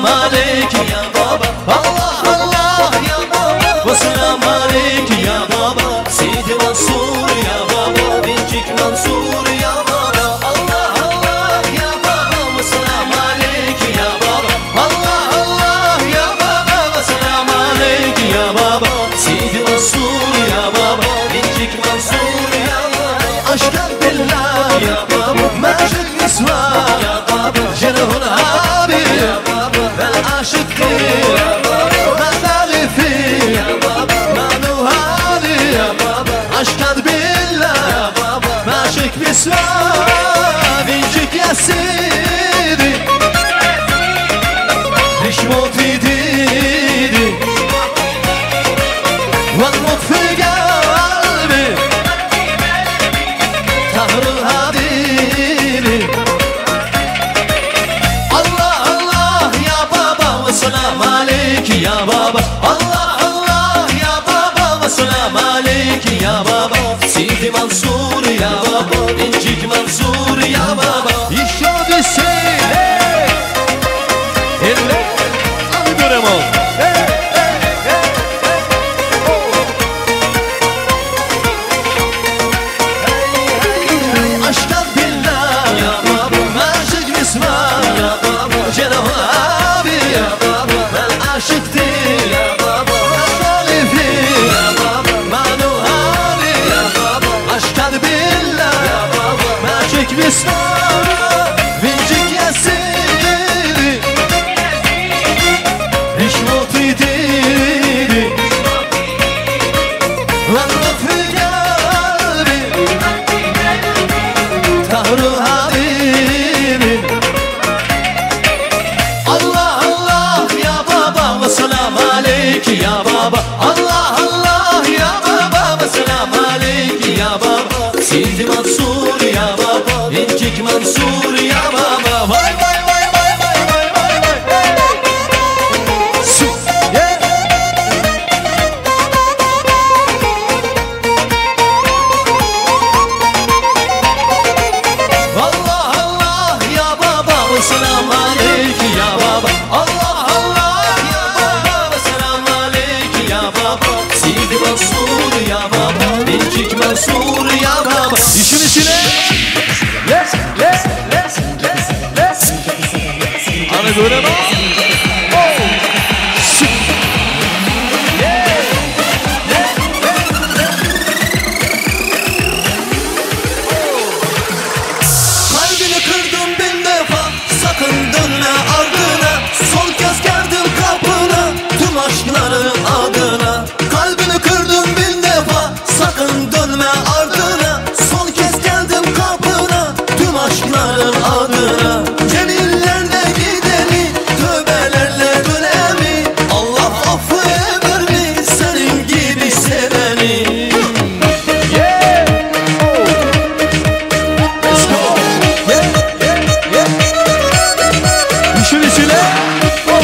selam aleyk ya baba. Allah Allah ya baba ve selam aleyk ya baba. Sidi Mansur ya baba, Bincik Mansur ya baba. Allah Allah ya baba ve selam aleyk ya baba. Allah Allah ya baba ve selam aleyk ya baba. Sidi Mansur ya baba, Bincik Mansur ya baba. Aşkın billah ya baba, maşık nisva ya baba. Cenahun abi ya baba, ben aşık değil ya baba. Ben tarifi ya baba, ben hali ya baba. Aşkın billah ya baba, maşık nisva. Bincik ya sidi, Rişmoti didi, والموت في قلبي طهر الحبيبي. الله الله يا بابا والسلام عليك يا بابا. الله الله يا بابا والسلام عليك يا بابا. سيدي منصور يا بابا، İncik Mansur ya baba. İşte seni Elle Hadi görem ol. Aşkın billah ya baba, maşık nisva ya baba. Cenab-ı abi ya baba, ben aşık değil ya baba. Ben talifi ya baba, ben hali ya baba. Aşkın billah ya baba, maşık nisva. Vincik yasiri, Rişmoti didi, واللطف قلبي طهر حبيبي. الله الله يا بابا والسلام عليك يا بابا. الله الله يا بابا والسلام عليك يا بابا. سيدي منصور يا بابا، İncik Mansur ya baba. Vay vay vay vay vay vay vay vay. Su yeah. Allah Allah ya baba ve selam aleyk ya baba. Allah Allah ya baba ve selam aleyk ya baba. Sidi Mansur ya baba, İncik Mansur ya baba. İşin içine Yes, yes, yes, yes, yes. Ana göre bak. Oh. Su. Yeah. Yeah, yeah, yeah. Kalbini kırdım bin defa, sakın dönme ardına. Son kez geldim kapına, tüm aşkların adına. Kalbini kırdım bin defa, sakın dönme ardına. Son kez geldim kapına, tüm aşkların adına. Cemillerle gideni, tövbelerle dönemi. Allah affeder mi senin gibi seveni? Yeah! Oh! Let's go! Yeah, yeah, yeah! İşin içine! Oh!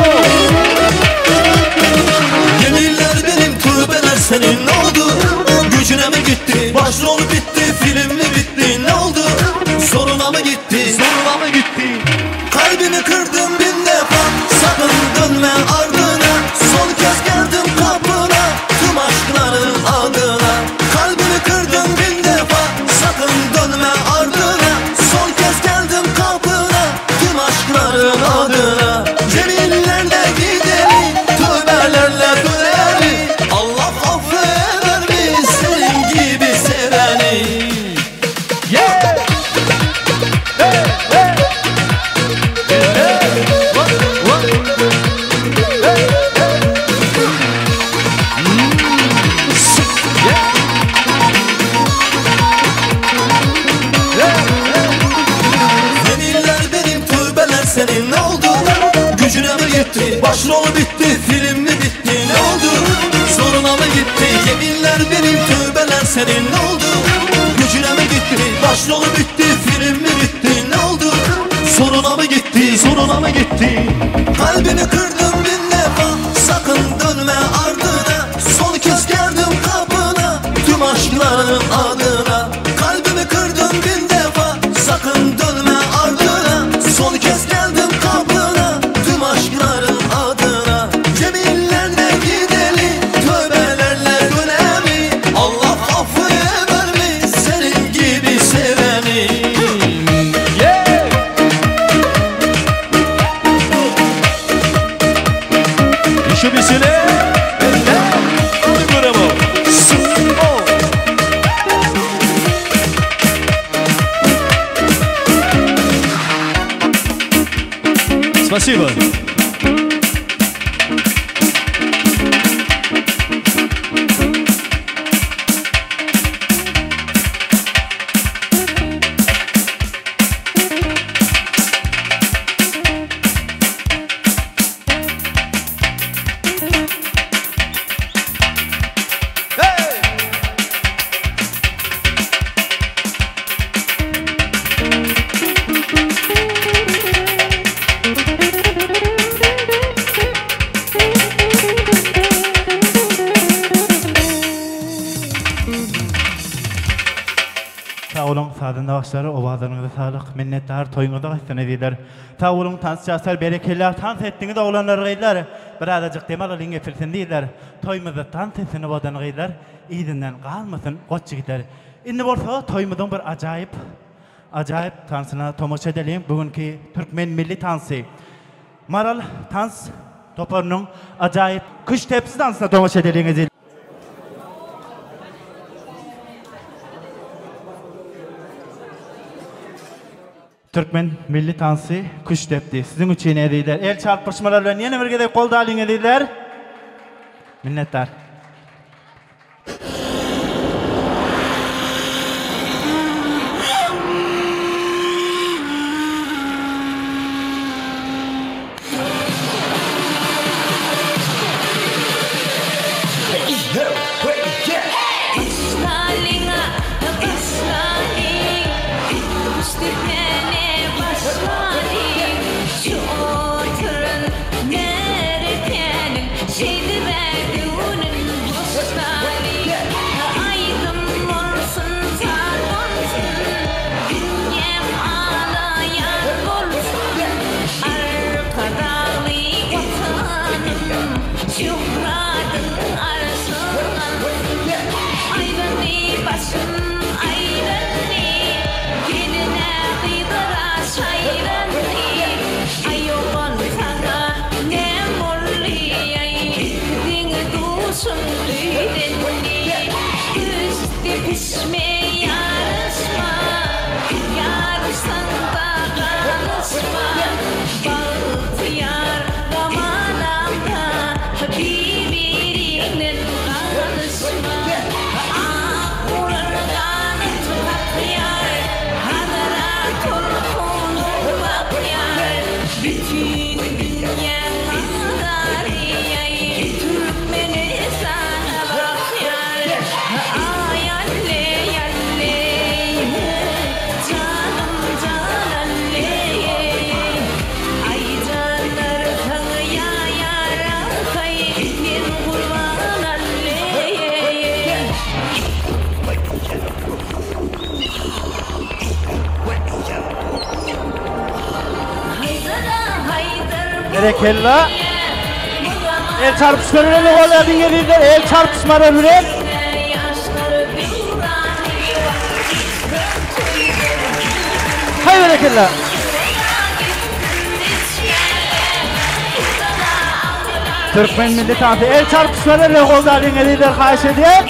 Oh! Yeminler benim, tövbeler senin, ne oldu? Gücüne mi gitti? Başrol bitti, film mi bitti? Ne oldu? Zoruna mı gitti? Zoruna mı gitti? Kalbimi kırdım bin defa, sakın dönme ardına. Son kez geldim kapına, tüm aşkların adına. Kalbimi kırdım bin defa, sakın dönme ardına. Son kez geldim kapına, tüm aşkların adına. Cemillerle gideni, tövbelerle döneni. Allah affeder mi senin gibi seveni? Yeah! Hey, hey! Hey, one, one. Hey, hey. Yeah. Hey, hey. Yeminler benim, tövbeler senin, ne oldu? Gücüne mi gitti? Başrol bitti, film mi bitti? Ne oldu? Zoruna mı gitti? Yeminler benim, tövbeler senin, ne oldu? Gücüne mi gitti? Başrol bitti, film mi bitti? Ne oldu? Zoruna mı gitti? Zoruna mı gitti? Kalbini kırdım bin defa, sakın dönme ardına. Son kez geldim kapına, tüm aşkların adına. Kalbimi kırdım bin defa, Спасибо. Sag boluň sazanda bagşylar owazaryňyza saglyk minnetdar toýuňyza gaýtsyn ezizler. Sag boluň tans ýaşlar berekella tans etdiňiz oglanlar gyzlar birazajyk dem alalyň epilsin diýdiler toýumyzda tans etsin owadan gyzlar yzyndan galmasyn goç ýigitler indi bolsa toýumyzyň bir ajaýyp ajaýyp tansyna tomaşa edeliň bu günki türkmen milli tansy Maral tans toparynyň ajaýyp küştdepsi tansyna tomaşa edeliň ezizler. Türkmen milli tansy küştdepdi. Siziň üçin ezizler. El çarpyşmalar bilen ýene bir gezek goldalyň ezizler. Minnetdar. Başlalyň-a, başlalyň, Küştdepmäne başlalyň. Şu oturan märekäniň Şeýdib-ä göwnün hoşlalyň. Aýdym bolsun, saz bolsun, Dünýäm alaýan bolsun. Arkadagly Watanym, Şöhratyň arşa galsyn. Aýlandy başym, aýlandy, Geline gyzlara şaýlandy. Aý oglan saňa näm boldy, aý, Diňe duşuň öýdendi. Üsti pişme ýaryşma, Ýaryşsaň-da galyşma. Bagtyýar zamanamda Bir-biriňden galyşma. Ak gurar ganat kakýar, Hazara tolkun bakýar. Bütin dünýäň nazary Türkmenistana bakýar. Aý alle, alle, janym jan alle. Aý janlar saňa ýarasaý, men gurban alle. Berekella. El çarpyşmalar bilen golýardyň ezizler. El çarpyşmalar bilen. Haý berekella. Türkmen milli tansy el çarpyşmalar bilen goldalyň ezizler haýyş edýän.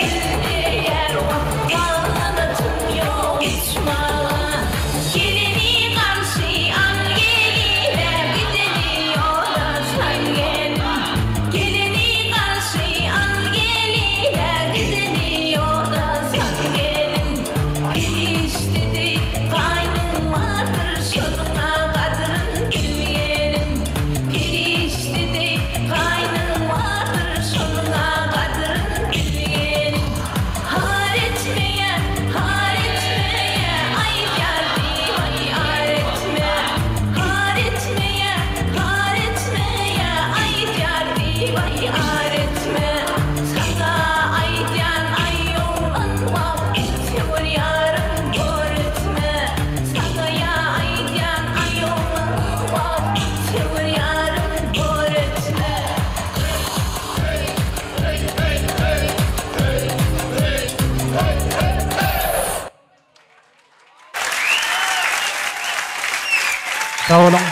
Sag boluň.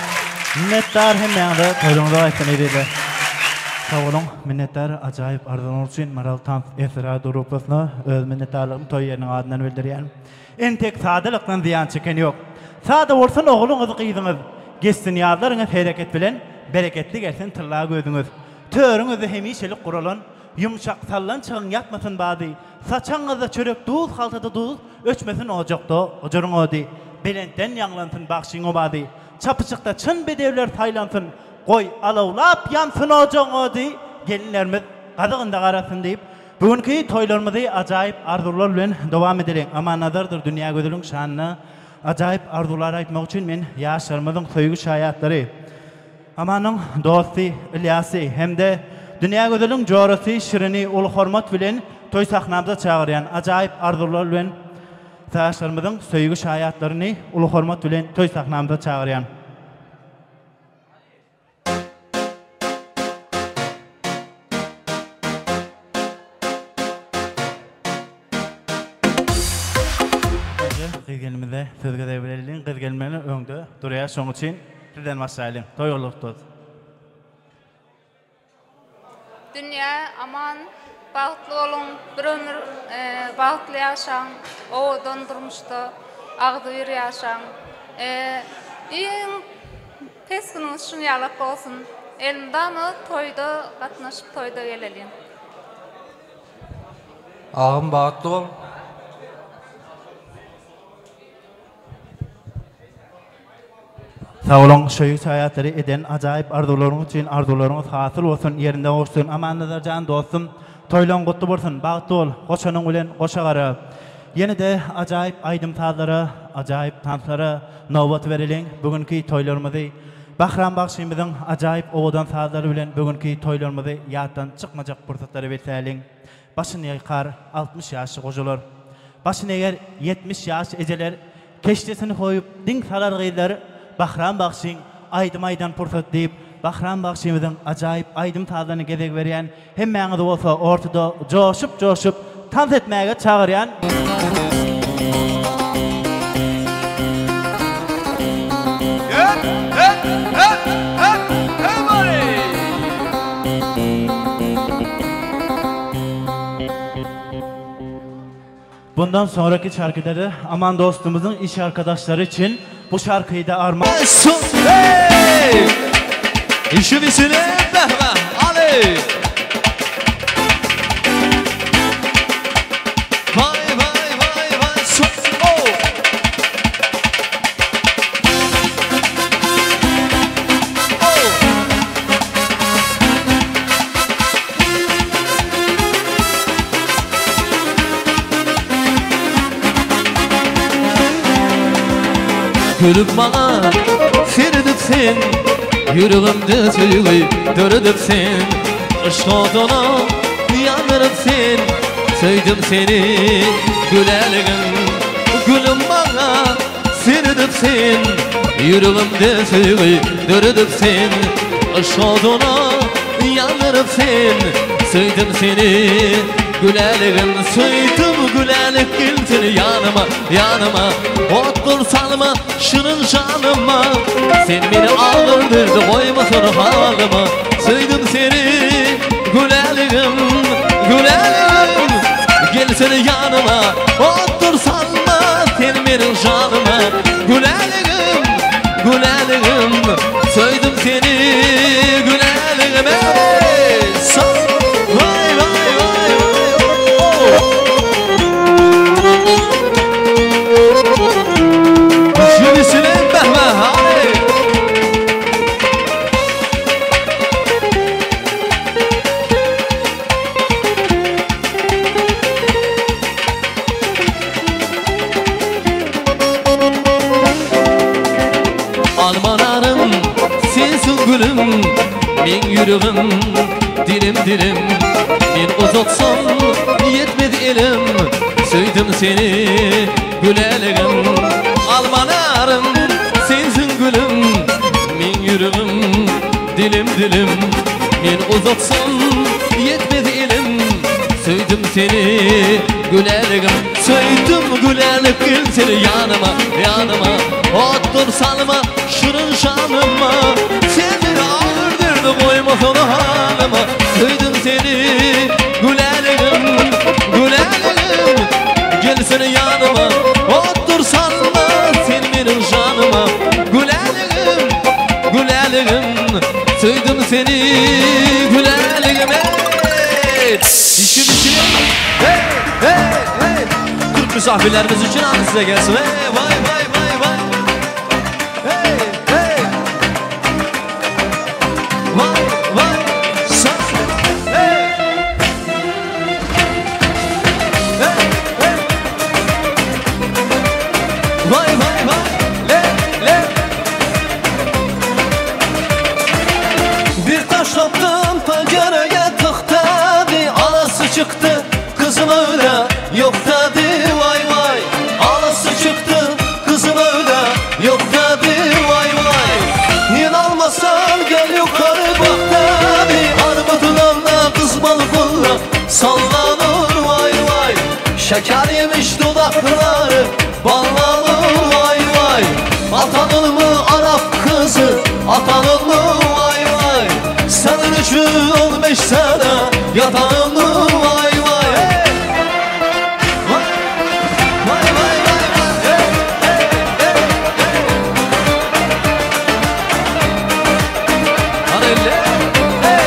Minnetdar hemmäňize toýlaryňyza gaýtsyn ezizler. Sag boluň. Minnetdar ajaýyp arzuwyňyz üçin Maral tans estrada gruppasyna öz minnetdarlygymy toý ýeriniň adyndan bildirýän. Entek sadalykdan zyýan çeken ýok. Sada bolsun ogluňyz gyzyňyz. Geçsin ýazlaryňyz hereket bilen, Bereketli gelsin tylla gözüňiz. Törüňizde hemişelik guralan, Ýumşak sallançagyň ýatmasyn bady. Saçagyňyzda çörek duz haltada duz, Öçmesin ojakda ojaryň ody. Belentden ýaňlansyn bagşyň owazy. Çapyşykda çyn bedewler saýlansyn, Goý, alawlap ýansyn ojagyň ody, Gelinlerimiz gazygynda garasyn diýip, bu günki toýlarymyzy ajaýyp arzuwlar bilen dowam edeliň. Amannazardyr Dünýägözeliň şanyna ajaýyp arzuwlar aýtmak üçin men ýaşlarymyzyň söýgi şaýatlary, Amanyň dosty Ylýasy hem-de Dünýägözeliň jorasy Şirini uly hormat bilen toý sahnamyza çagyrýan. Ajaýyp arzuwlar bilen ýaşlarymyzyň söýgi şaýatlaryny uly hormat bilen toý sahnamyza çagyrýan. Önce gyz gelinimize söz gezegi bereliň. Gyz gelin bilen öňde durýar, şoň üçin sizden başlaýlyň. Toý gurluk dost. Dünýä aman bagtly boluň bir ömür bagtly ýaşaň owadan durmuşda agzybir ýaşaň iň pes günüňiz şuny ýalak bolsun elmydama toýda gatnaşyp toýda geleliň. Agam bagtly bol. Sag boluň şöýük şaýatlary eden ajaýyp arzuwlaryňyz üçin arzuwlaryňyz hasyl bolsun ýerinde gowuşsyn Amannazar jan dostum toýlaň gutly bolsun bagtly bol goşanyň bilen goşa gara ýene-de ajaýyp aýdym sazlara ajaýyp tanslara nobat bereliň bu günki toýlarymyzy Bahram bagşymyzyň ajaýyp owadan sazlary bilen bu günki toýlarymyzy ýatdan çykmajak pursatlara besläliň Başyny ýaýkar 60 ýaşly gojalar. Başyny eger 70 ýaş ejeler, Keşdesini goýup diň salar gyzlar, Bahram bagşyň aýdym aýdan pursat diýip, Bahram bagşymyzyň ajaýyp aýdym-sazlaryny gezek berýän, hemmäňizi bolsa ortada joşup-joşup tans etmäge çagyrýan. Hep hep hep hep everybody! Bundan sonraki şarkıda Aman dostumuzun iş arkadaşları için bu şarkıyı da armağan... Hey! İşin içine behve Ali! Vay vay vay vay oh! Oh! Gülüp maňa seredip sen Ýüregimde söýgi döredip sen Yşk oduna ýandyryp sen Söýdüm seni güläligim Gülüm maňa seredip sen Ýüregimde söýgi döredip sen Yşk oduna ýandyryp sen Söýdüm seni güläligim Söýdüm gülälik gel seni ýanyma ýanyma Otdur salma şirin janyma Sen meni agyr derde goýmasana halyma Söýdüm seni güläligim güläligim Gel seni ýanyma otdur salma Sen meniň janyma güläligim güläligim Söýdüm seni güläligim ey Saz Vay vay vay vay oh. Jülisine behve hali Almanarım sensin gülüm Men ýüregim dilim dilim Men uzatsam ýetmez elim Söýdüm seni güläligim Almanarym sensin gülüm Men ýüregim dilim dilim Men uzatsam ýetmez elim Söýdüm seni güläligim Söýdüm gülälik gel seni ýanyma ýanyma Otdur salma şirin şanyma Sen beni agyr derde goýmasana halyma Söýdüm seni güläligim güläligim Gel seni ýanyma Otdur salma sen meniň janyma Güläligim. seni güläligim ey. İşim işim hey hey hey. Türk misafirlerimiz için anı size gelsin. Hey vay vay vay vay. Hey hey. Vay vay sen. Hey. Hey hey. Vay vay vay. Le le. Bir taş attım pencereye tık dedi. Anası çıktı kızım öyle yok dedi. Vay vay. Anası çıktı kızım öyle yok dedi. Vay vay. İnanmasan gel yukarı bak dedi. Armutlarla kız balkonla sallanır vay vay. Şeker yemiş dudakları ballanır vay vay. Atanın mı Arap kızı, atanın mı vay vay. Senin için 15 sene yatanın mı vay vay. Hey! Vay vay vay vay vay. Hey, hey, hey, hey. Hadi hey.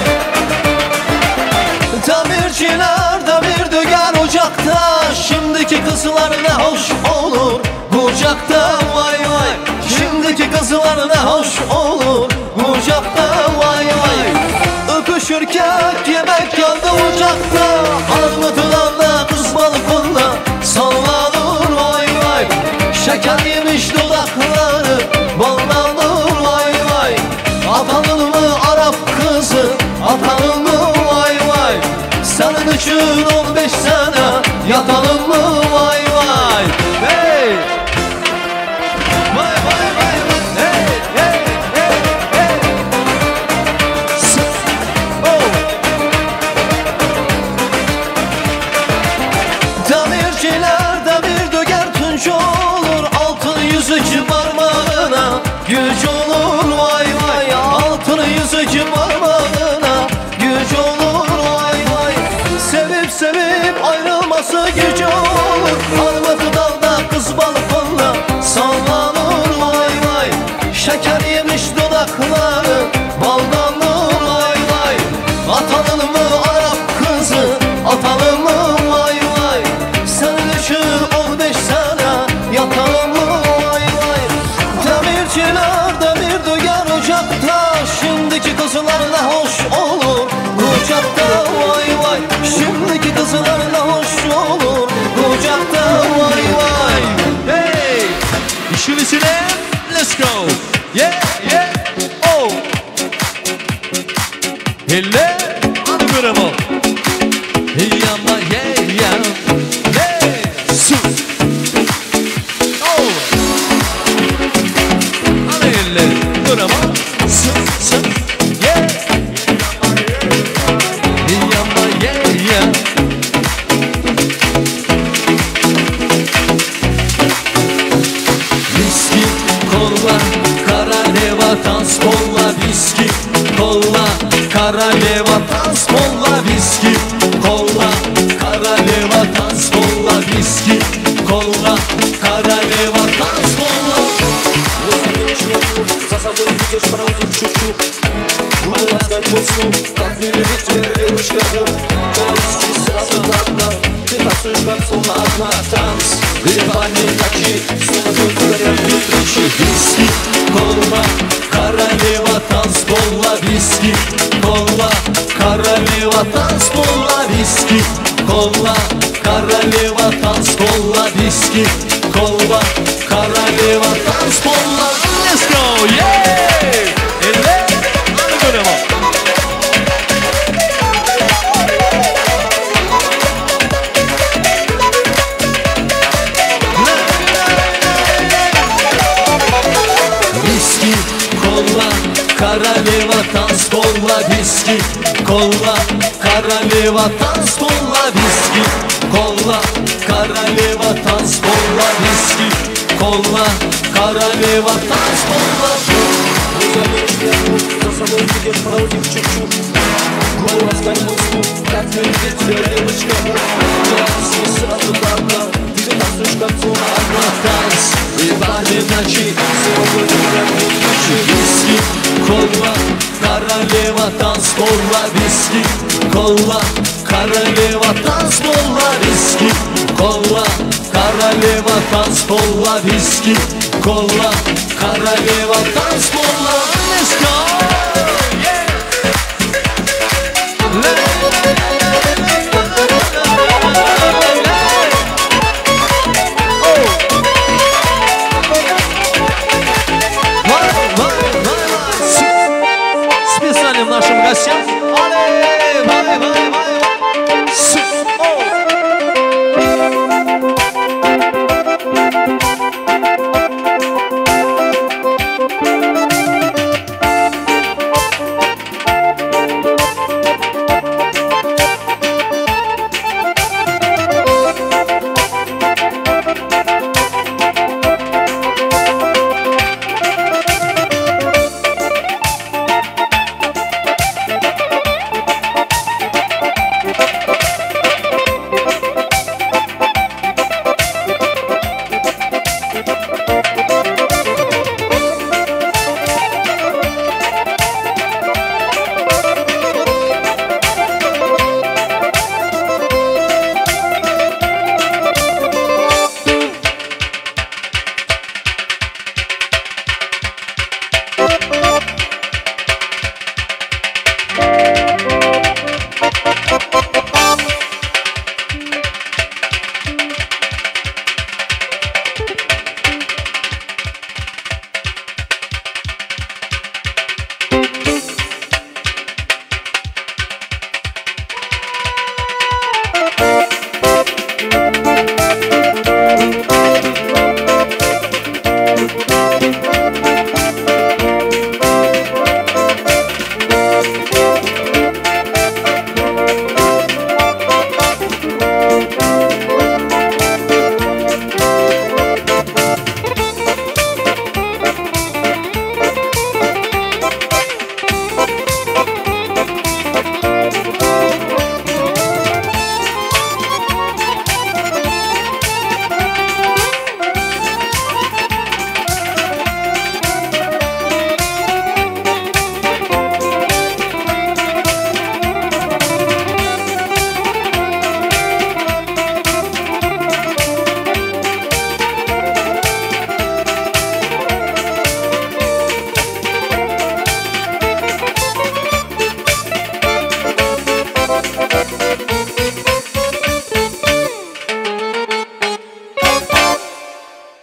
Demirciler demir döger ocakta. Şimdiki kızlar ne hoş olur kucakta vay vay. Şimdiki kızlar ne hoş olur kucakta vay vay. Öpüşürken yemek yandı ocakta. Armutlarla kız balkonda sallanır vay vay. Şeker yemiş dudakları ballanır vay vay. Atanın mı Arap kızı, atanın mı vay vay. Senin için 15 sene yatanın mı vay vay. Hey! Vay vay vay vay. Hey hey hey hey. Oh. Demirciler demir döger tunç olur. Altın yüzük parmağına güç olur vay vay. Altın yüzük parmağına güç olur vay vay. Sevip sevip ayrılması güç olur. Armut dalda kız balkonda sallanır vay vay. Şeker yemiş dudakları baldanır vay vay. Atanın mı Arap kızı, atanın mı vay vay. Senin için 15 sene yatanın mı vay vay. Demirciler demir döger ocakta. Şimdiki kızlar ne hoş olur kucakta vay vay. Şimdiki kızlar ne hoş olur kucakta vay vay. Hey! İşin içine let's go. Yeah yeah oh. Hele hadi görelim. Yama yeah yeah. Hey su. Oh. Hadi hele görelim. Su su. Yeah. Yama yeah yeah. Viski, kola, karaleva, tanzpolla, viski, kola, karaleva, tanzpolla, viski, kola, karaleva, tanzpolla, viski, kola, karaleva, tanzpolla. За собой видишь правду чуть-чуть. Буду ласкать по сну, как не любить тебя, девочка, Виски сразу на дно, ты танцуешь как словно одна. Танц, грибами ночи, снова тут горят встречи. Viski, kola, королева, танцпола, viski, kola, королева, танцпола, viski, kola, королева, танцпола, viski, kola, королева, танцпола. Let's go, yeah! Elle, hadi görelim. Viski, kola, королева, танцпола, viski, kola, королева, танцпола, viski, kola, королева, танцпола, viski, kola, королева, танцпола. За собой видишь правду чуть-чуть. Буду ласкать по сну, как не любить тебя, девочка. Виски сразу на дно, ты танцуешь как словно одна. Танц, и ночи, Viski, kola, Королева танцпола виски, кола Королева танцпола виски, кола Королева танцпола виски, кола Королева танцпола Let's go! Yeah! Vay, vay, vay, vay. Специальным нашим гостям. Але, vay, vay, vay, vay. С- о.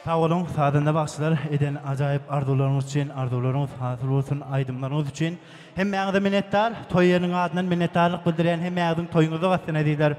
Sag boluň sazanda bagşylar eden ajaýyp arzuwlaryňyz üçin arzuwlaryňyz hasyl bolsun aýdymlaryňyz üçin hemmäňize minnetdar toý ýeriniň adyndan minnetdarlyk bildirýän hemmäňiziň toýuňyzda batsyn ezizler.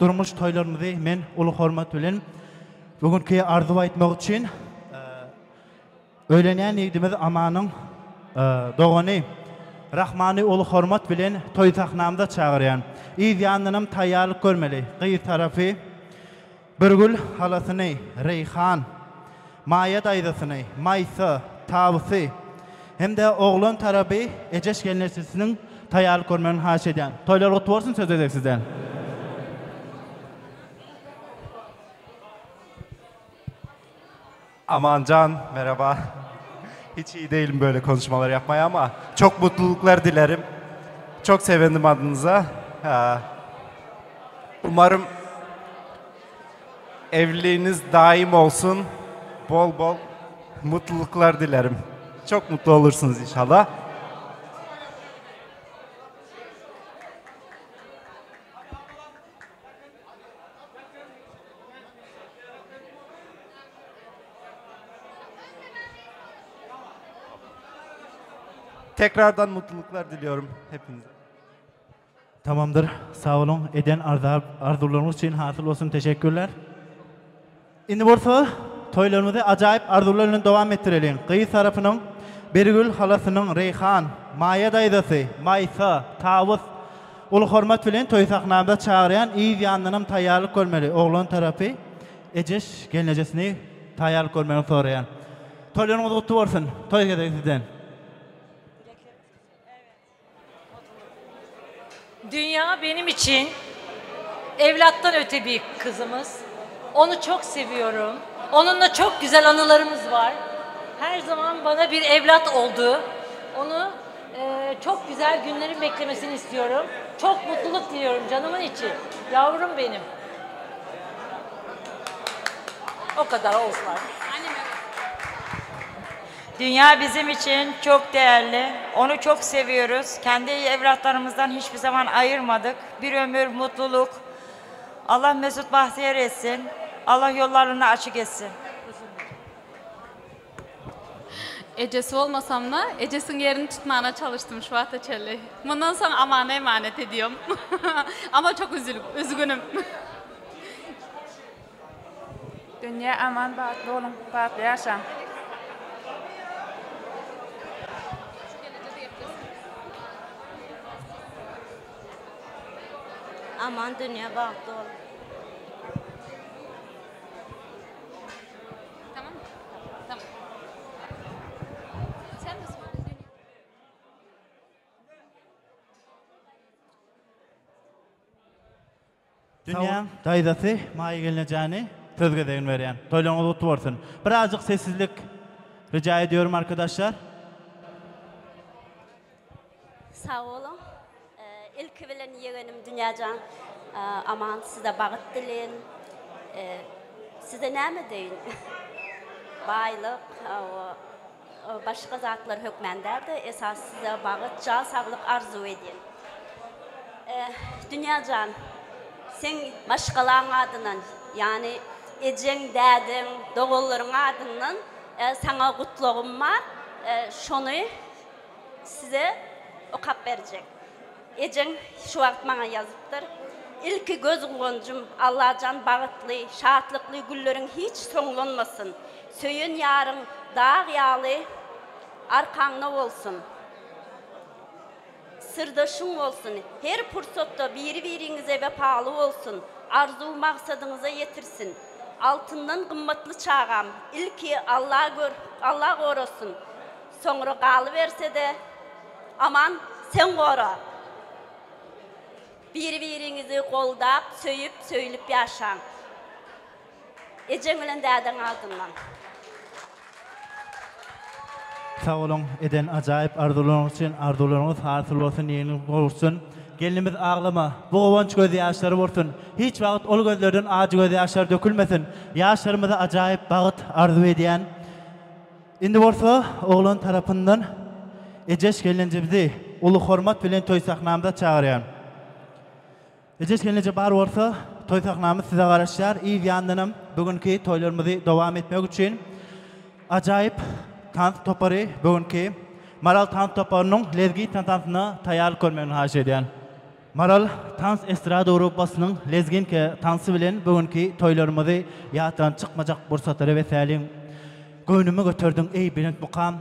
Durmuş toýlarymyzy men uly hormat bilen bu günki arzuw aýtmak üçin öýlenýän ýigdimiz Amanyň dogany Rahmany uly hormat bilen toý sahnamyza çagyrýan. Yz ýanyndanam taýýarlyk görmeli. Gyz tarapy Birgül halasyny, Reýhan, Maýa daýzasyny, Maýsa, Tawusy hem-de oglan tarapy Ejeş gelnejesiniň taýýarlyk görmegini haýyş edýän. Toýlar gutly bolsun söz gezek sizden. Amancan merhaba. Hiç iyi değilim böyle konuşmalar yapmaya ama çok mutluluklar dilerim. Çok sevindim adınıza. Umarım evliliğiniz daim olsun. Bol bol mutluluklar dilerim. Çok mutlu olursunuz inşallah. Tekrardan mutluluklar diliyorum hepinize. Tamamdyr sag boluň eden arzuwlaryňyz üçin hasyl bolsun teşekkürler. Indi bolsa toýlarymyzy ajaýyp arzuwlar bilen dowam etdireliň. Gyz tarapynyň Bergül halasynyň Reýhan, Maýa daýzasy, Maýsa, Tawus uly hormat bilen toý sahnamyza çagyrýan yz ýanyndanam taýýarlyk görmeli oglan tarapy Ejeş gelnejesini taýýarlyk görmegini soraýan. Toýlaryňyz gutly bolsun. Toý gezegi sizden. Dünya benim için evlattan öte bir kızımız. Onu çok seviyorum. Onunla çok güzel anılarımız var. Her zaman bana bir evlat oldu. Onu e, çok güzel günlerin beklemesini istiyorum. Çok mutluluk diliyorum canımın içi. Yavrum benim. O kadar olsun artık. Dünya bizim için çok değerli. Onu çok seviyoruz. Kendi evlatlarımızdan hiçbir zaman ayırmadık. Bir ömür mutluluk. Allah mesut bahtiyar etsin. Allah yollarını açık etsin. Ejesi bolmasam-da, ejesiniň ýerini tutmana çalyşdym şu wagta çenli. Mundan soň Amana emanet ediýom. Ama çok üzülüp, üzgünüm. Dünýä aman bagtly boluň bagtly ýaşaň. Aman dünýä bagtly boluň. Dünýäň daýzasy Maýa gelnejäni söz gezegini berýän. Toýlaryňyz gutly bolsun. Birazjyk sessizlik rica ediyorum arkadaşlar. Sag boluň. Ilki bilen ýegenim Dünýäjan Aman size bagyt dileýin. Size näme deýin? Baýlyk, başga zatlar hökmän dälde, esasy size bagyt, jan saglyk arzuw edýän. Dünýäjan, seň maşgalaň adyndan, ýagny ejeň, dädeň, doganlaryň adyndan saňa gutlagym bar. Şony size okap berjek. Ejeň şu wagt maňa ýazypdyr. Ilki göz guwanjym, Allajan bagytly, şatlykly günleriň hiç soňlanmasyn. Söýen ýaryň dag ýaly arkaňda bolsun. Syrdaşyň bolsun. Her pursatda biri-biriňize wepaly bolsun. Arzuw-maksadyňyza ýetirsin. Altyndan gymmatly çagam, ilki Alla gör, Alla gorasyn. Soňra galyberse-de, Aman, sen gora! Biri-biriňizi goldap, söýüp, söýlüp ýaşaň. Ejeň bilen dädeň adyndan. Sag boluň eden ajaýyp arzuwlaryňyz üçin arzuwlaryňyz hasyl bolsun ýeňil gowuşsyn gelnimiz aglama bu guwanç göz ýaşlary bolsun hiç wagt ol gözlerden ajy göz ýaşlar dökülmesin ýaşlarymyza ajaýyp bagyt arzuw edýän indi bolsa oglan tarapyndan Ejeş gelnejemizi uly hormat bilen toý sahnamyza çagyrýan. Ejeş gelneje bar bolsa toý sahnamyz size garaşýar. Yz ýandanam bu günki toýlarymyzy dowam etmek üçin ajaýyp tans topary bu günki Maral tans toparynyň lezginka tansyna taýýarlyk görmegini haýyş edýän. Maral tans estrada gruppasynyň lezginka tansy bilen bu günki toýlarymyzy ýatdan çykmajak pursatlara besäliň. Göwnümi göterdiň eý belent mukam.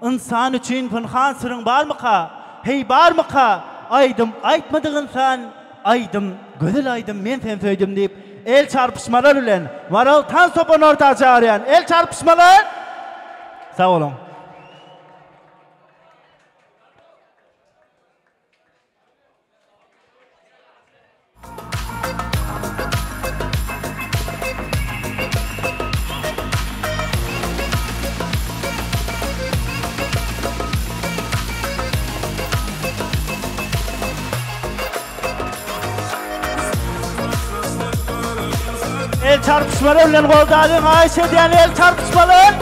Ynsan üçin pynhan syryň barmyka? Heý barmyka? Aýdym aýtmadyk ynsan, aýdym, gözel aýdym men seni söýdüm diýip, el çarpyşmalar bilen Maral tans toparyny orta çagyrýan. El çarpyşmalar! Sag boluň. El çarpyşmalar bilen goldalyň haýyş edýän el çarpyşmalar.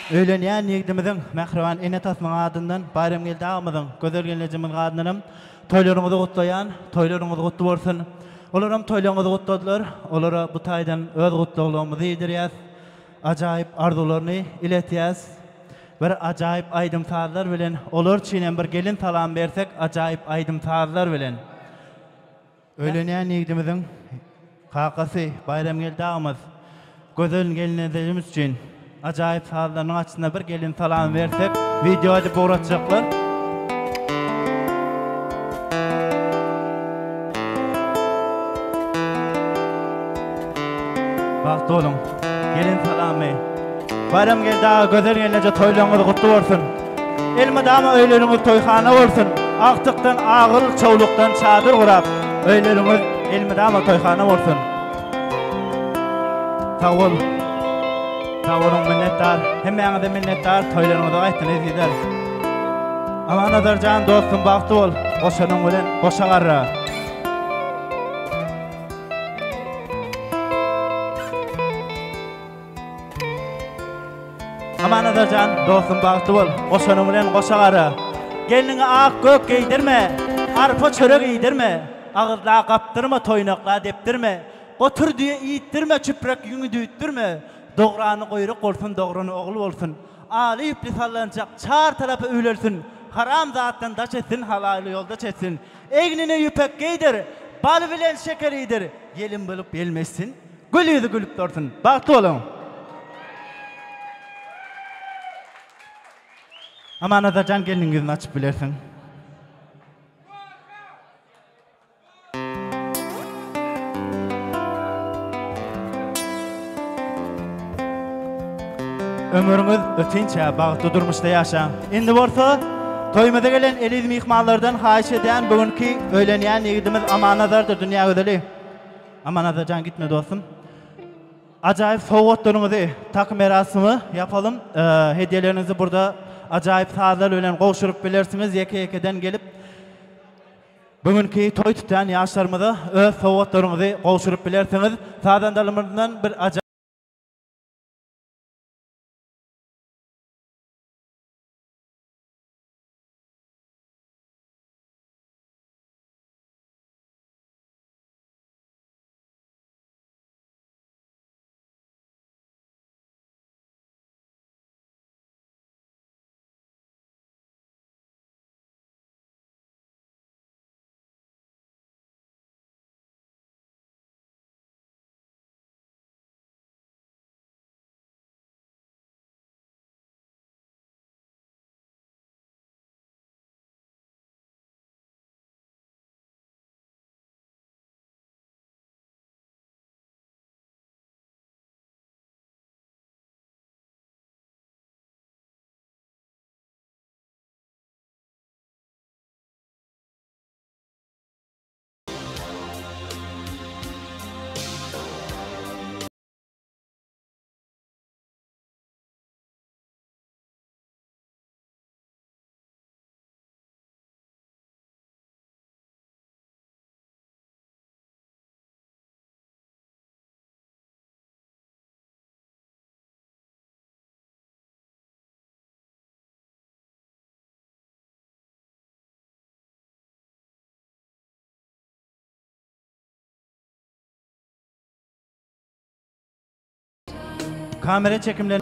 Öýlenýän ýigdimiziň mähriban ene-atasynyň adyndan, Baýramgeldi agamyzyň, Gözel gelnejemiziň adyndanam toýlaryňyzy gutlaýan. Toýlaryňyz gutly bolsun. Olaram toýlaryňyzy gutladylar. Olara bu taýdan öz gutlaglarymyzy iýdirýäs. Ajaýyp arzuwlaryny iletýäs. Bir ajaýyp aýdym-sazlar bilen olar üçinem bir gelin salam bersek ajaýyp aýdym-sazlar bilen. Öýlenýän ýigdimiziň kakasy Baýramgeldi agymyz Gözel gelnejemiz üçin ajaýyp sazlarynyň açynda bir gelin salam bersek wideo edip ugratjaklar. Bagtly boluň. Gelin salamy. Baýramgeldi aga Gözel gelneje toýlaryňyz gutly bolsun. Elmydama öýleriňiz toýhana bolsun. Agtykdan agyl, çowlukdan çadyr gurap, öýleriňiz elmydama toýhana bolsun. Sag bol. Sag boluň minnetdar. Hemmäňize minnetdar. Toýlaryňyza gaýtyn ezizler. Amanazar jan dostum bagtly bol. Goşanyň bilen goşa garra. Amanazar jan, dostum bagtly bol, goşanyň bilen goşa gara. Gelniňe ak gök geýdirme, arpa çörek iýdirme, agyzla gapdyrma, toýnakla depdirme, gotur düýe iýtdirme, çüprek ýüňi düýtdürme, dograny guýruk bolsun, dograny ogul bolsun, aly ýüpli sallançak çar tarapa üwlelsin, haram zatdan daş etsin, halaly ýoldaş etsin, egnine ýüpek geýdir, bal bilen şeker iýdir, ýelim bolup ýelmeşsin, Gül ýüzi gülüp dursun. Bagtly boluň. Amanazar jan gelniň ýüzüni açyp bilersiň. Ömrüňiz ötinçä bagtly durmuşda ýaşaň. Indi bolsa toýumyza gelen eziz myhmanlardan haýyş edýän bu günki öýlenýän ýigidimiz Amannazardyr dünýä gözeli. Amanazar jan gitme dostum. Ajaýyp sowgatlaryňyzy takym erasymy ýapalym. Hediýeleriňizi burada ajaýyp sazlar bilen gowşuryp bilersiňiz ýeke ýekeden gelip bu günki toý tutýan ýaşlarymyza öz sowgatlaryňyzy gowşuryp bilersiňiz. Sazandalarymyzdan bir ajaýyp. Kamera çekimler.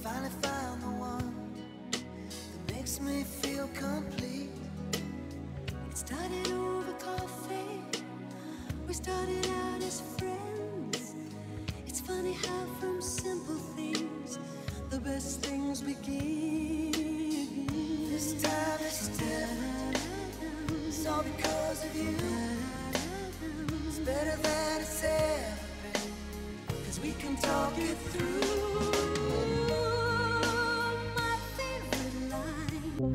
Finally found the one that makes me feel complete. It started over coffee. We started out as friends. It's funny how from simple things the best things begin. This time it's different. It's all because of you. It's better than it's ever been. 'Cause we can talk it through. My favorite line.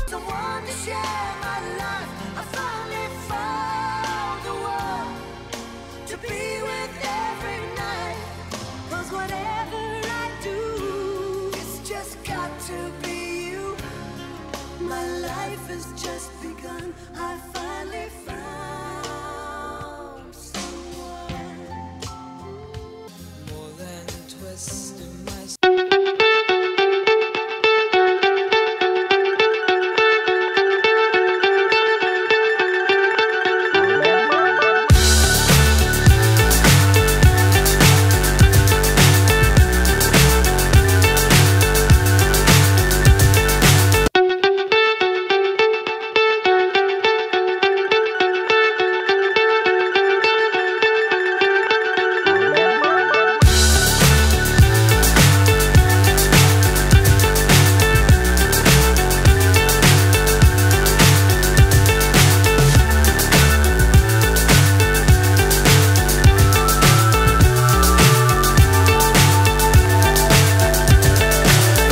Someone to share my life. I finally found the one to be with every night. 'Cause whatever I do, It's just got to be you. my life has just begun. I finally found someone. More than twisting my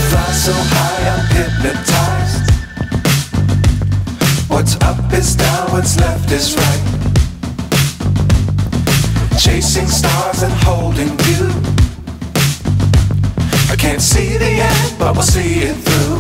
Fly so high, I'm hypnotized. What's up is down, what's left is right. Chasing stars and holding you. I can't see the end, but we'll see it through.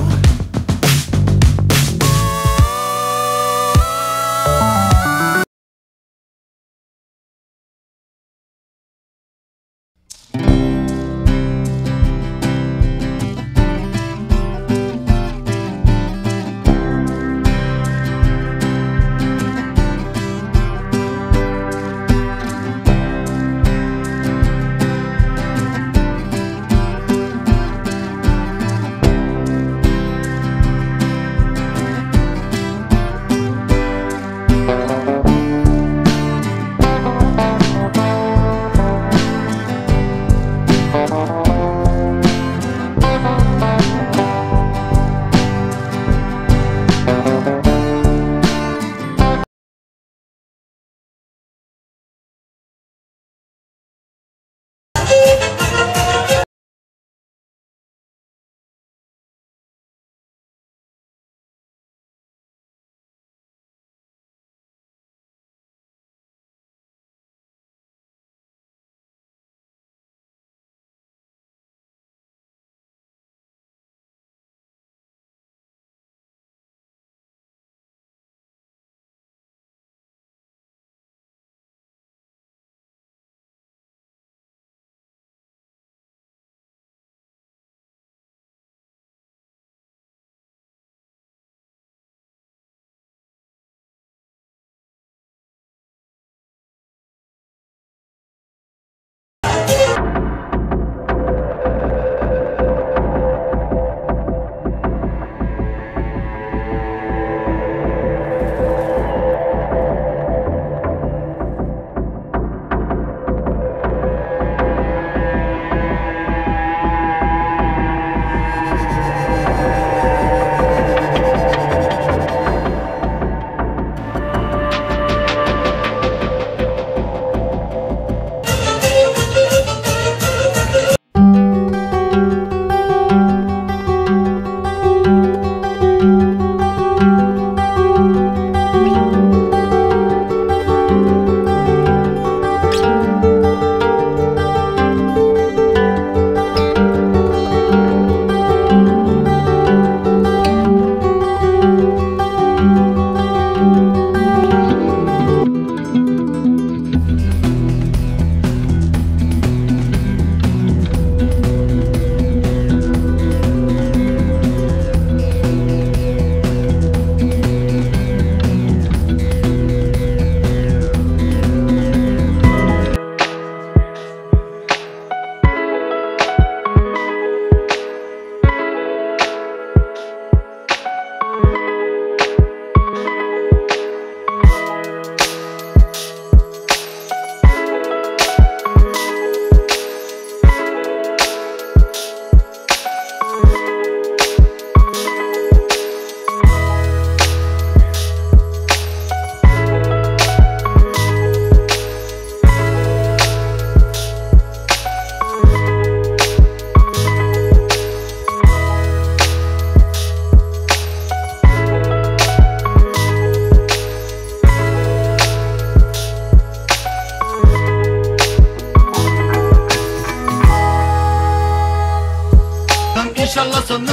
İnşallah sonun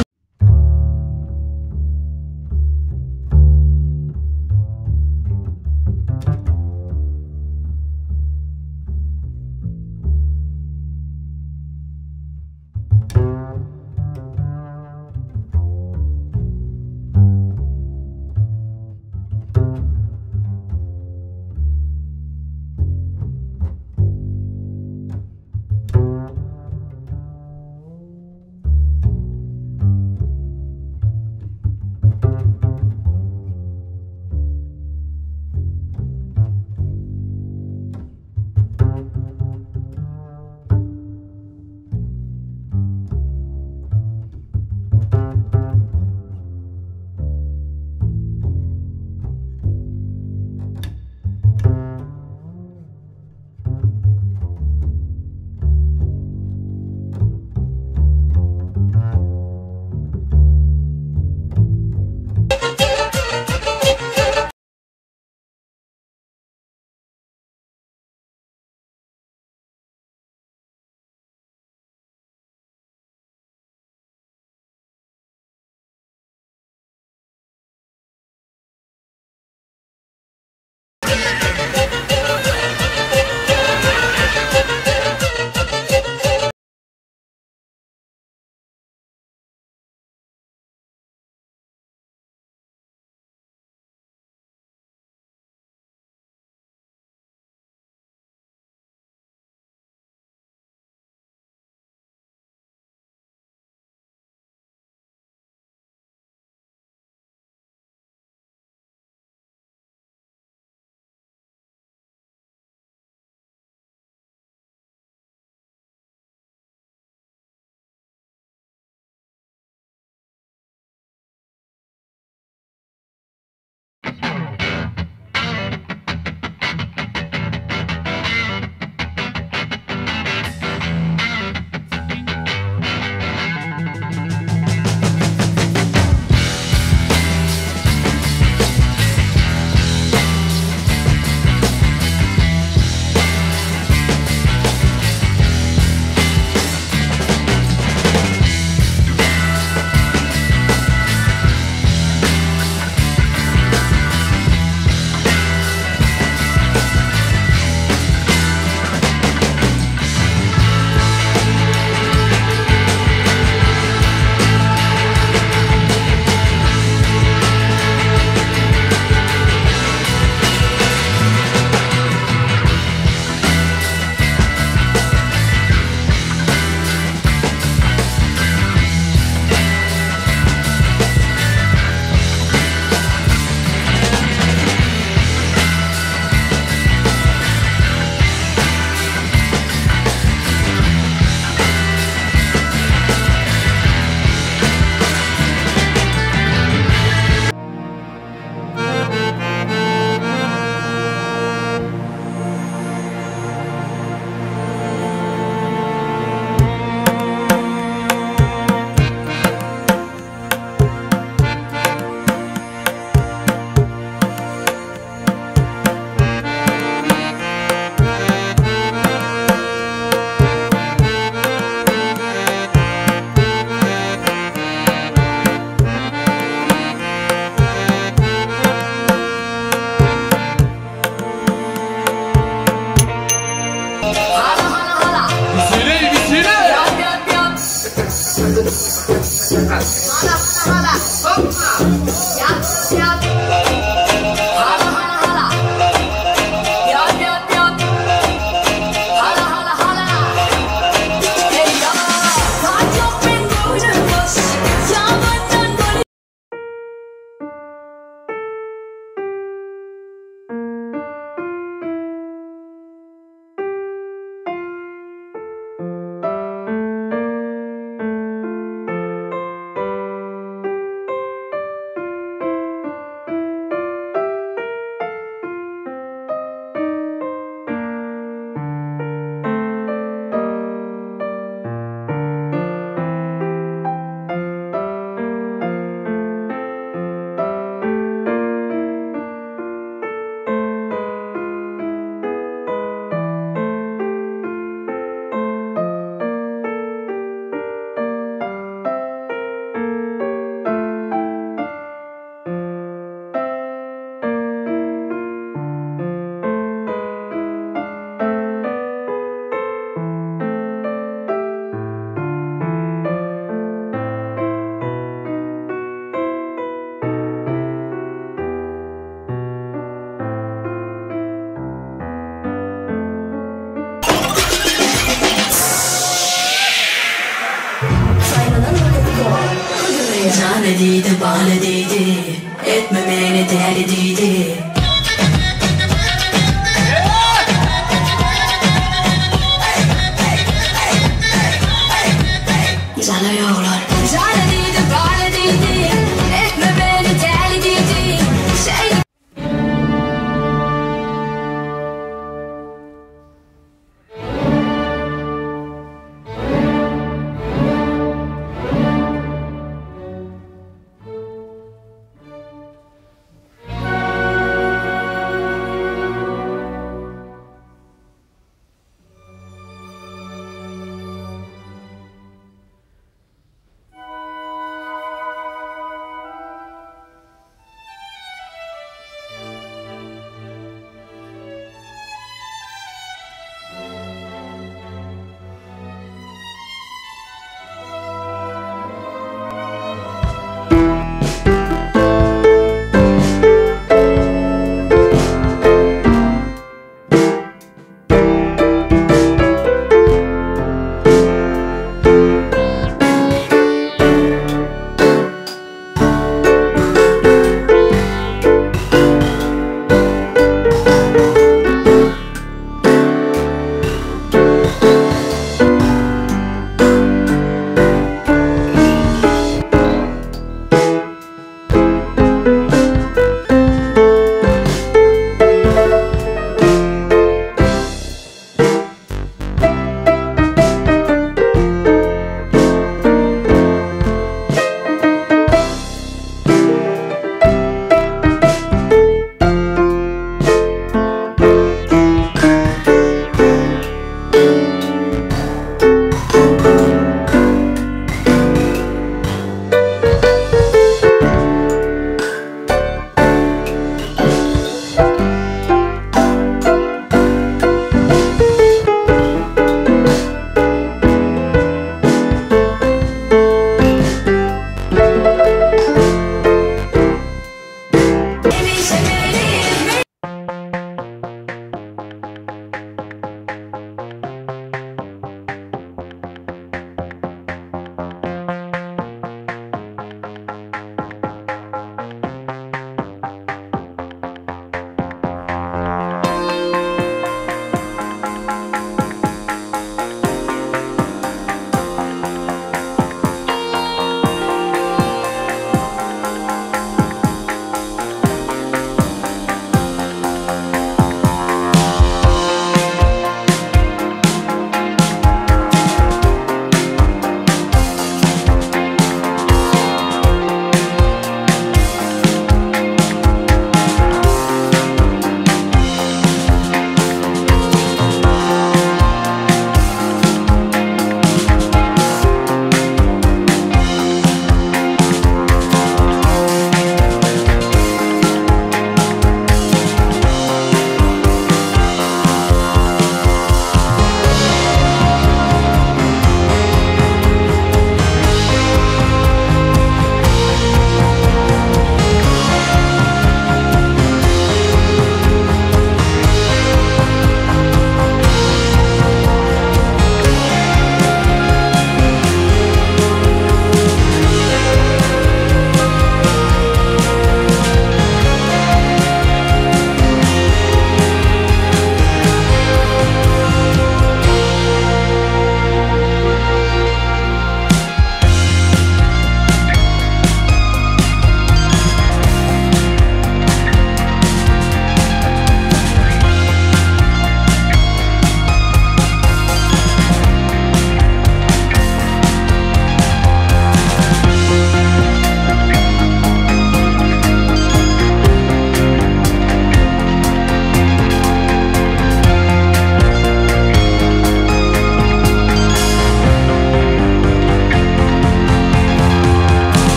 Jana diýdi, bala diýdi, Etme meni däli diýdi. Jana ýoglar. Jana diýdi, bala diýdi, Etme meni däli diýdi. Şeýle.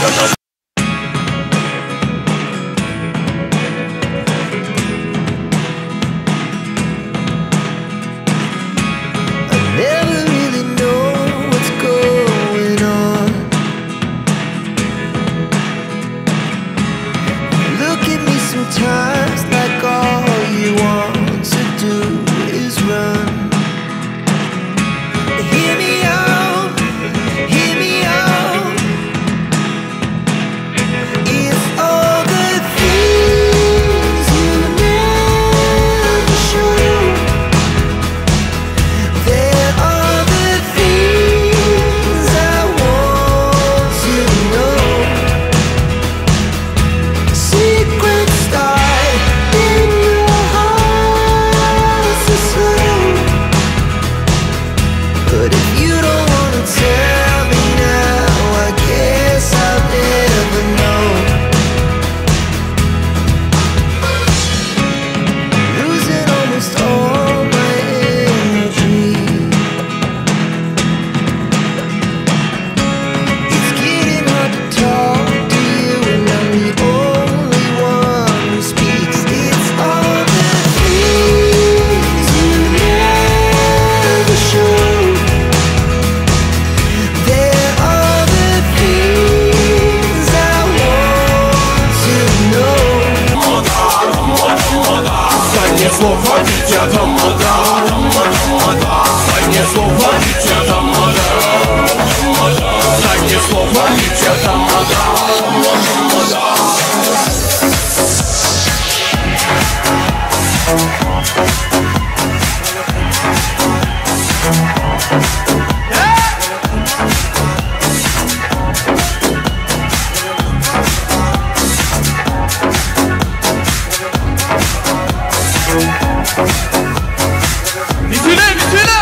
I never really know what's going on. Look at me sometimes like all you want to do is run. Hear me out, hear me out. It's all the things you never show. There are the things I want to know. Secrets start in your heart so slow. But if you don't wanna tell me now, I guess I'll never know. Losing almost all my energy. It's getting hard to talk to you, and I'm the only one who speaks. It's all the things you never show. There are the things I want to know. Станислава дитя тамада Станислава дитя тамада Станислава дитя тамада. Bitile bitile.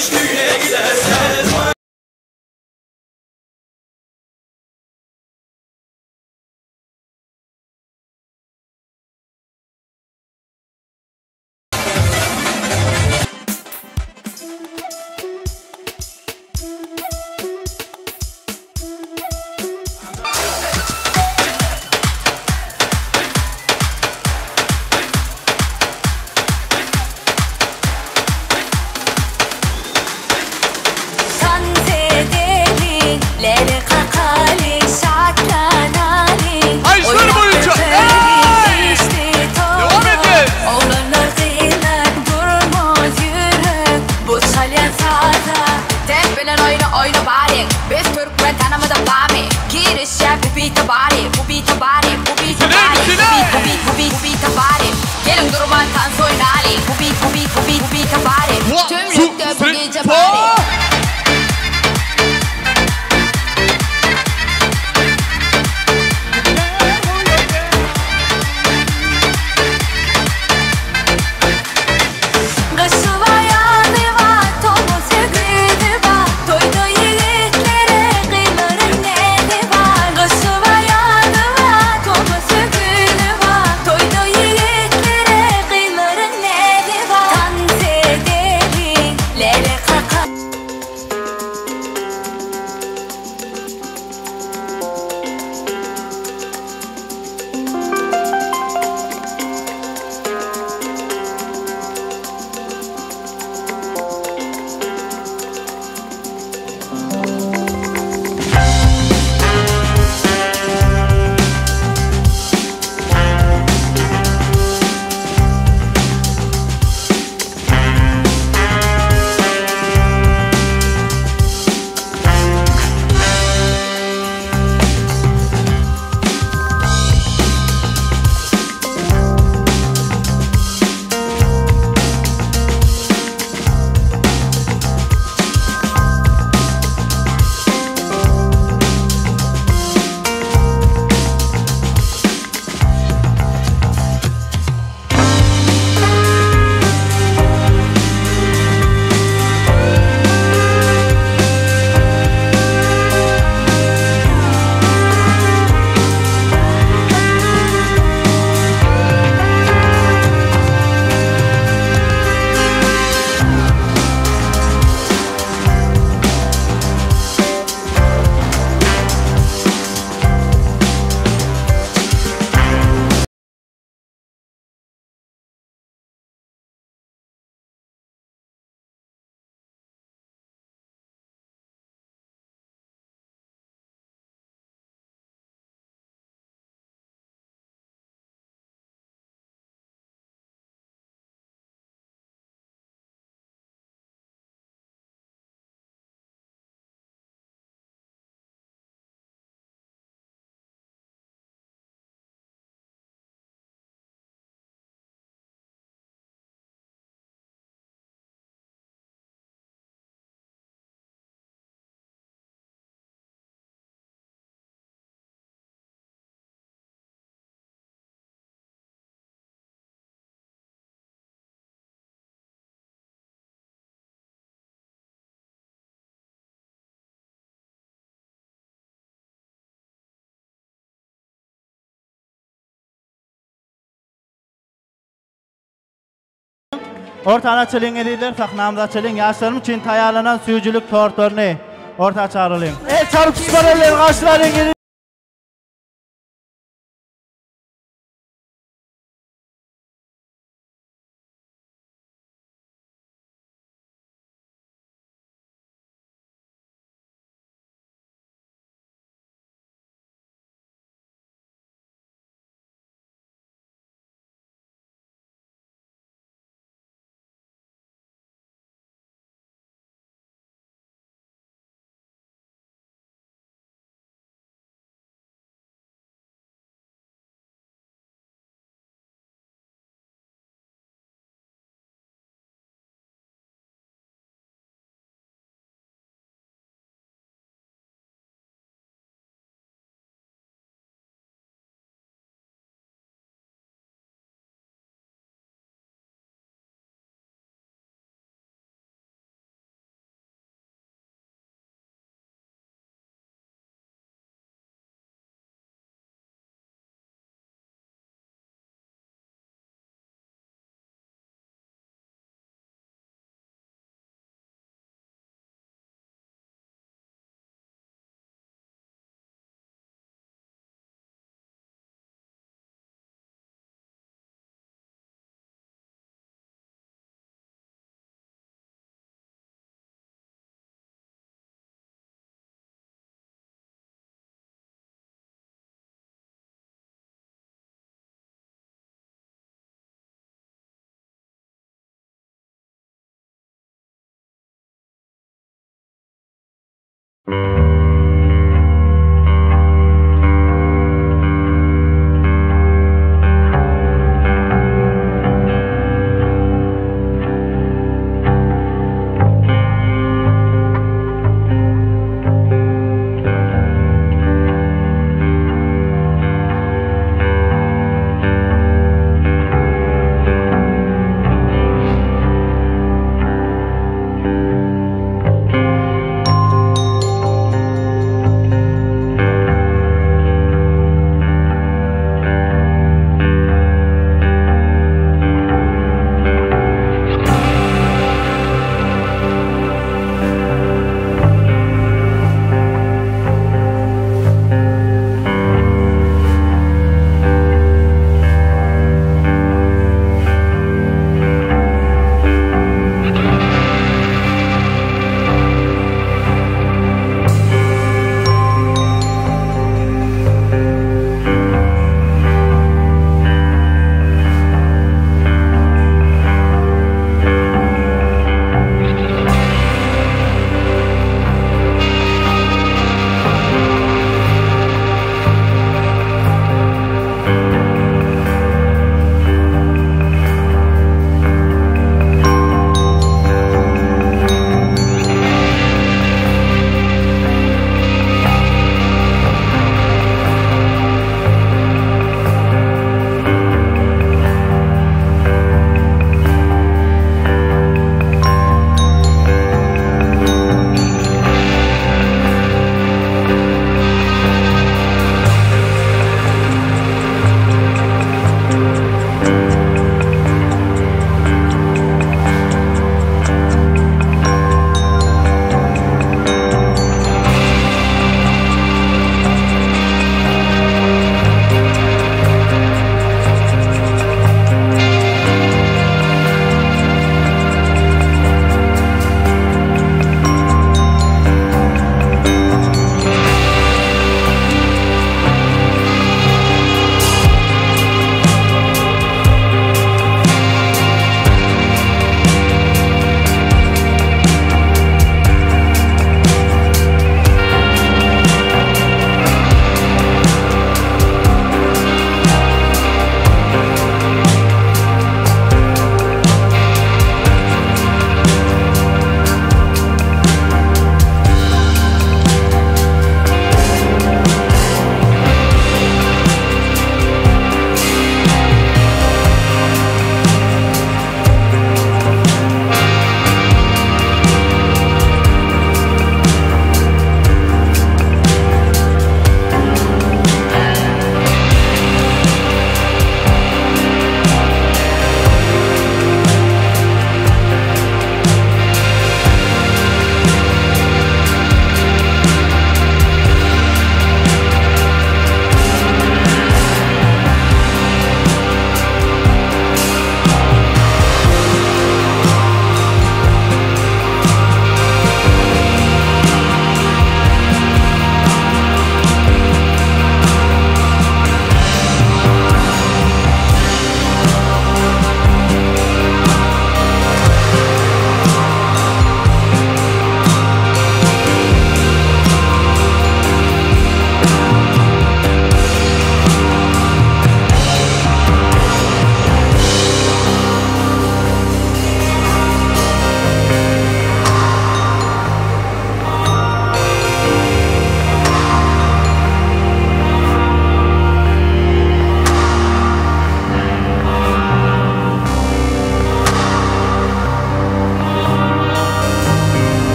Iş düýne gidersen. Dans edeliň, lele kakalyň, şatlanalyň. Aýşlar boýunça, eý! Dowam edin! Oglanlar gyzlar durmaz ýürek bu çalýan saza. Sen bilen oýna oýna bary Biz türkmen tanamada bamy Girişýär bu bite bary Bu bite bary bu bite bary Bu bit bu bit bu bit bu bite bary Geliň durman tans oýnaly Bu bit bu bit bu bit bu bite bary Tümlükde bu gije bary. Gyşy bar ýazy bar tomusy güýzi bar Toýda ýigitlere gyzlaryň näzi bar Gyşy bar ýazy bar tomusy güýzi bar Toýda ýigitlere gyzlaryň näzi bar Tans edeliň lele kaka. Ortany açalyň ezizler, sahnamyzy açalyň. Ýaşlarymyz üçin taýýarlanan süýjülik tortlaryny orta çagyralyň. El çalyp çykarylyň, garşylalyň ezizler.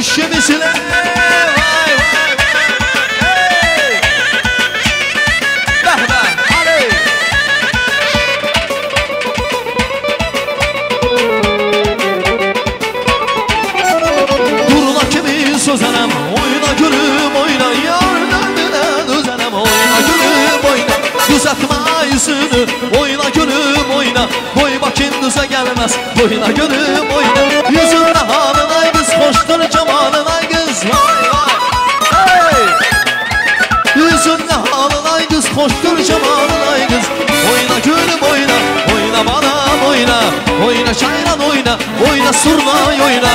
İşemisine. Vay vay vay. Hey! Boý bakyn düze gelmez Oýna gülüm oýna Ýüzünde halyn aý gyz Hoşdur jemalyn aý gyz Waý waý Hey! Ýüzünde halyn aý gyz Hoşdur jemalyn aý gyz Oýna gülüm oýna Oýna balam oýna Oýna şaýran oýna Oýna surnaý oýna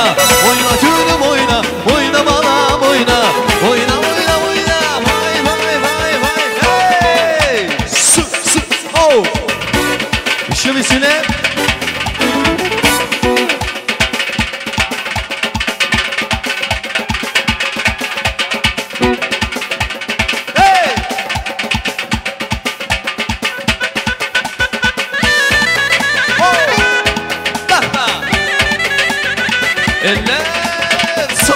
Oýna gülüm oýna Oýna balam oýna Oýna oýna oýna Waý waý waý waý Hey! Su su oh! Şiwisine Hey! Oh! Eller sağ!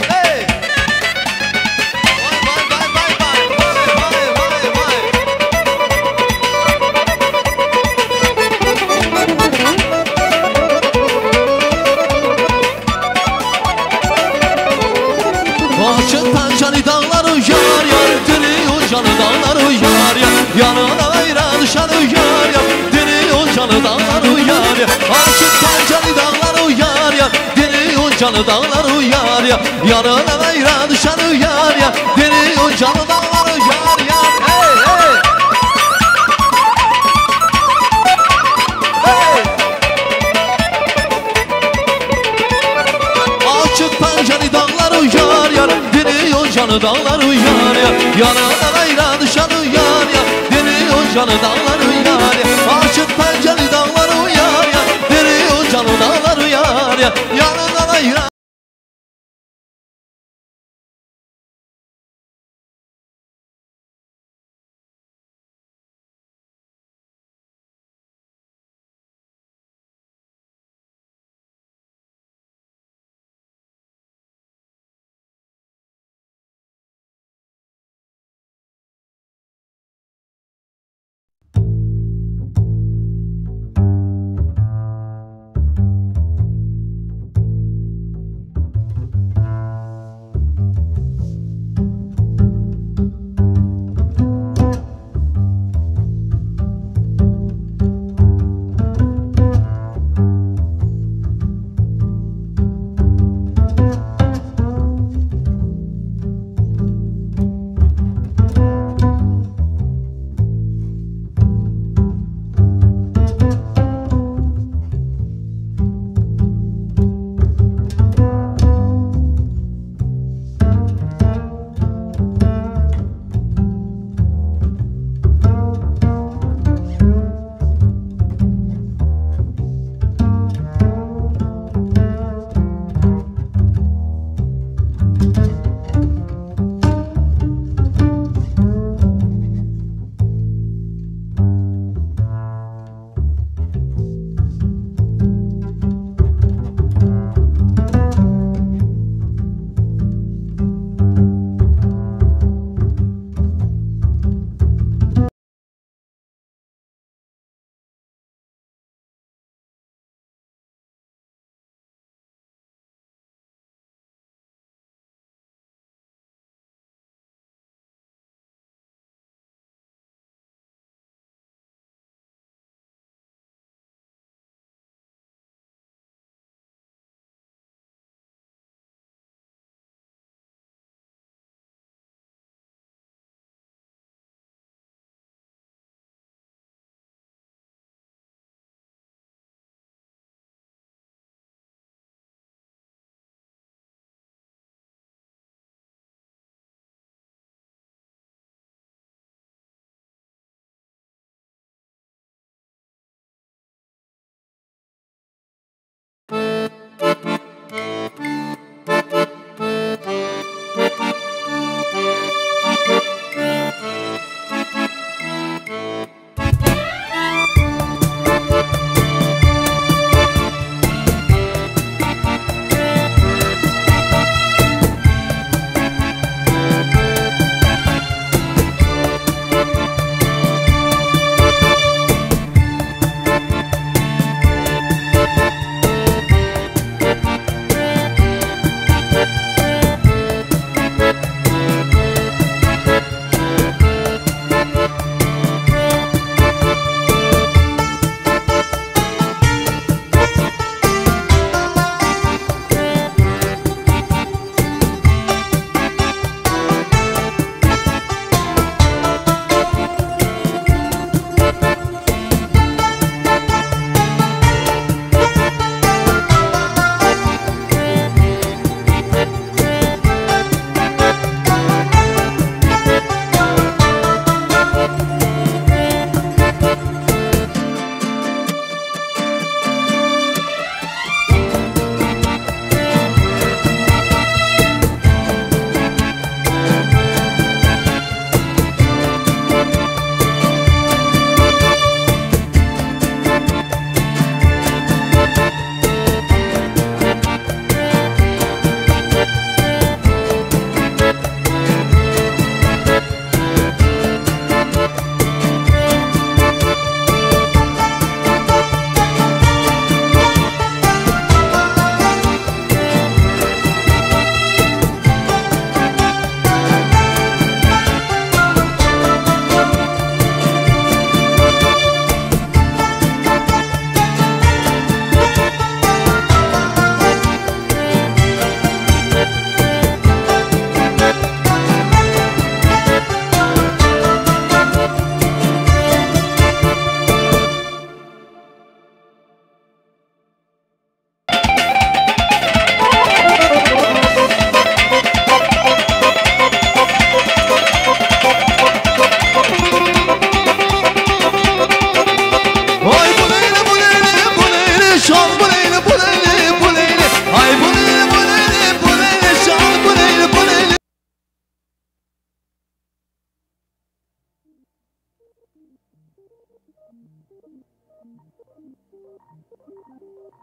Hey! Vay vay vay vay vay vay vay vay vay. Açık pençeli dağları yar yar Diri yoncalı dağları yar yar Yanına ayran düşen yar yar Diri yoncalı dağları yar yar Açık pençeli dağları yar yar Diri yoncalı dağları yar yar Yanına ayran düşen yar yar Diri yoncalı dağları yar yar Hey hey Hey Açık penceli dağları yar yar Diri yoncalı dağları yar yar Yanına ayran düşen yar yar Diri yoncalı dağları yar yar Açık penceli dağları yar yar Diri yoncalı dağları yar yar Yanına ayran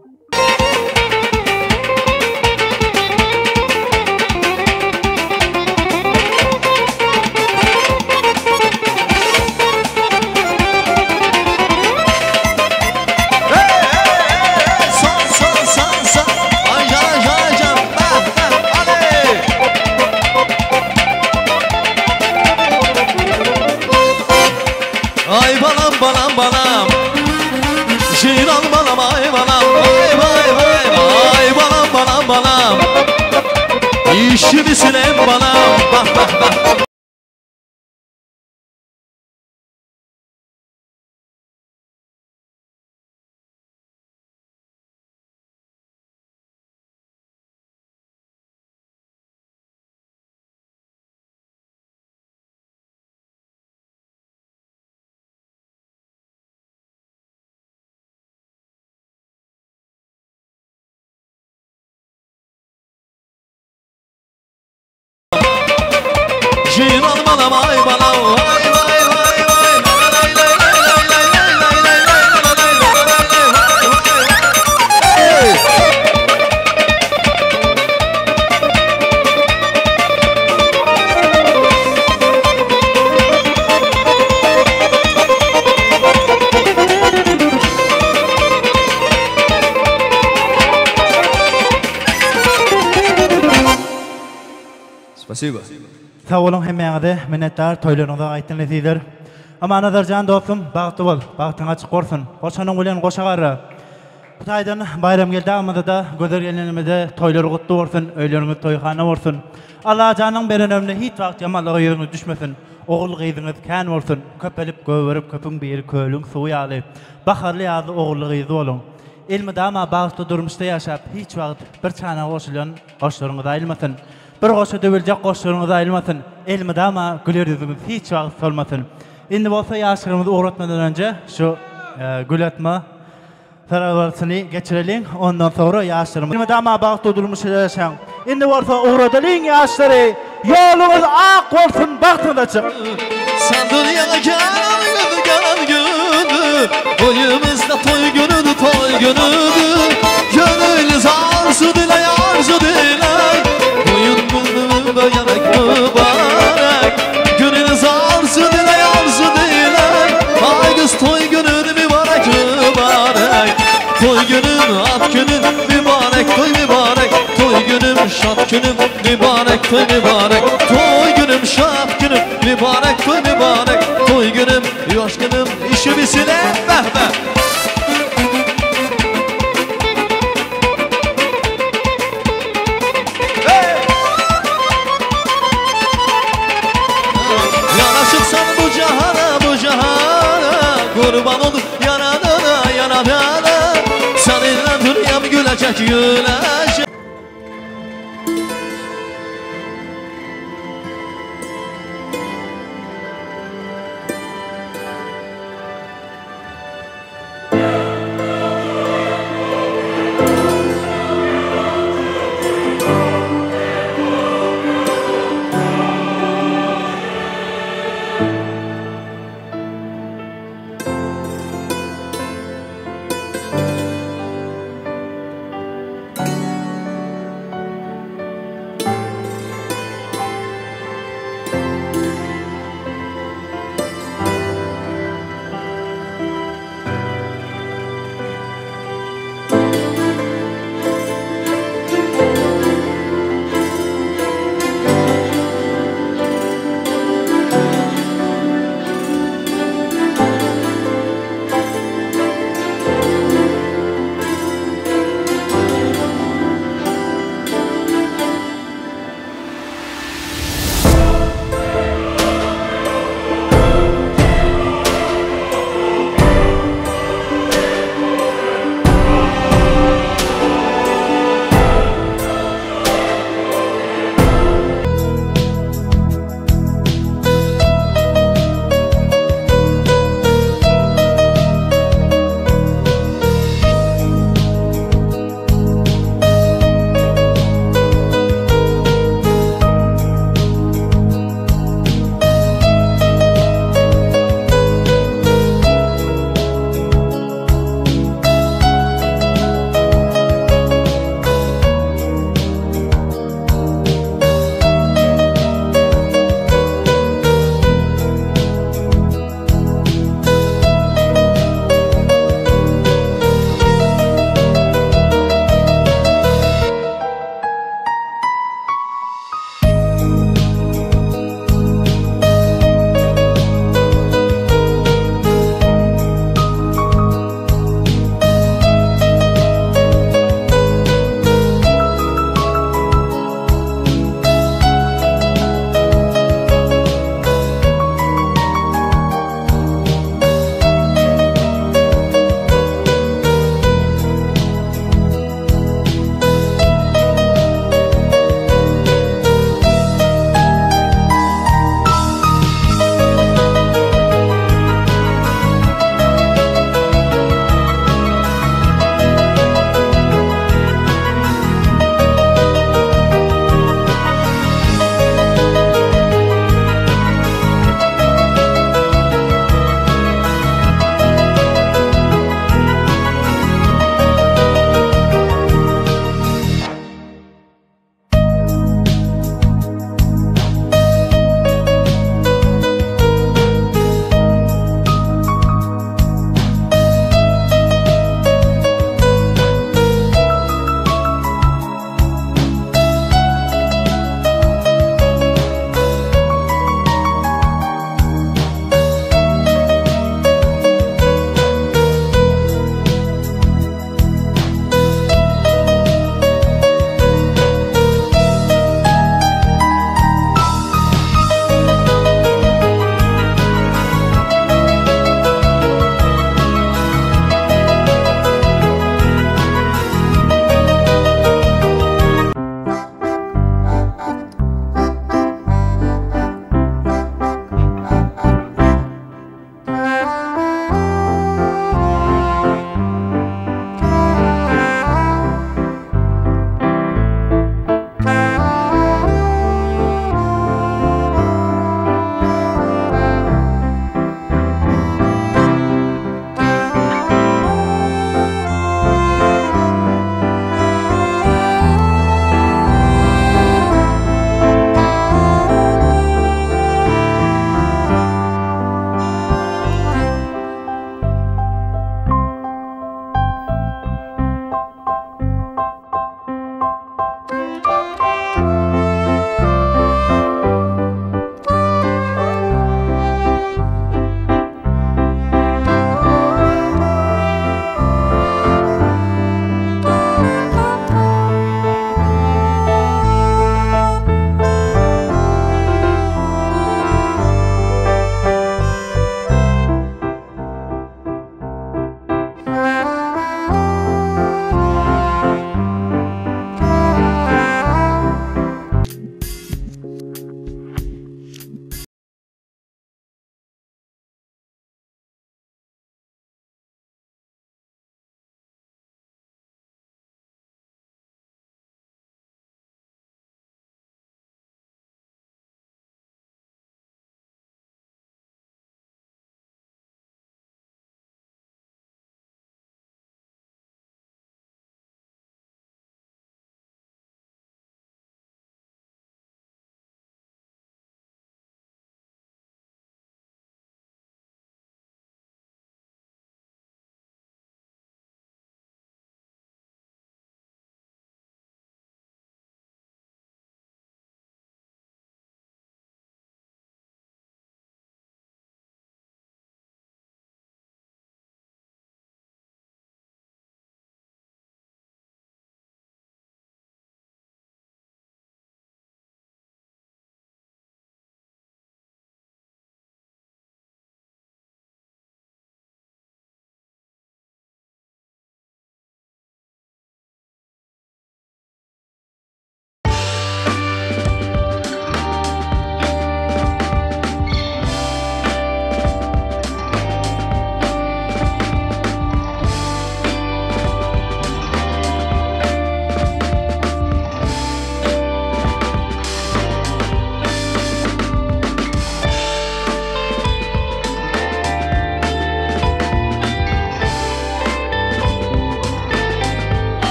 Son son son son. Aycan aycan aycan. Bah bah. Aley. Ay balam balam balam. Ceylan balam ay balam. Vay vay vay vay balam balam balam. İşimi silem balam. Bah bah bah. Ceylan balam ay balam. Vay vay vay vay. Lay lay lay lay lay lay lay lay lay lay lay lay lay lay lay. Spasibo. Sag boluň hemmäňize minnetdar toýlaryňyza gaýtyn nesizler. Amanazar jan dostum bagtly bol bagtyň açyk bolsun goşanyň bilen goşa garra. Bu taýdan Baýramgeldi agamyzada gözel gelnimize toýlary gutly bolsun öýleriňiz toýhana bolsun. Allajanyň beren ömri hiç wagt ýamanlyga ýüzüňiz düşmesin. Ogul gyzyňyz kän bolsun köpelip gögerip köpüň biri kölüň suwy ýaly baharly ýazly ogully gyzly boluň. Elmydama bagtly durmuşda ýaşap hiç wagt bir çanaga goşulan goşlaryňyz aýylmasyn. Bir goşa döwüljek goşlaryňyz aýylmasyn, elmydama güler ýüzüňiz hiç wagt solmasyn. Indi bolsa ýaşlarymyzy ugratmadan önje şu gül atma sarabarsyny geçireliň, ondan soňra ýaşlarymyz. Elmydama bagtly durmuşda ýaşaň. Indi bolsa ugradalyň ýaşlary, ýoluňyz ak bolsun, bagtyňyz açyk. Sen dünýä gelen gün gelen günü Toýumyzda toý günüdü toý günüdü Gönül arzu dile arzu dile Toýun günü mübarek mübarek Gönül arzu dile arzu dile Ay kız toý günün mübarek mübarek Toý günün at günün mübarek toý mübarek Toý günüm şat günüm mübarek toý mübarek Toý günüm şat günüm mübarek toý mübarek Toý günüm yaş günüm işimi sile behbe. Yanaşırsan bu cahana bu cahana Kurban olup yaradana yaradana Seninle dünyam gülecek gülecek.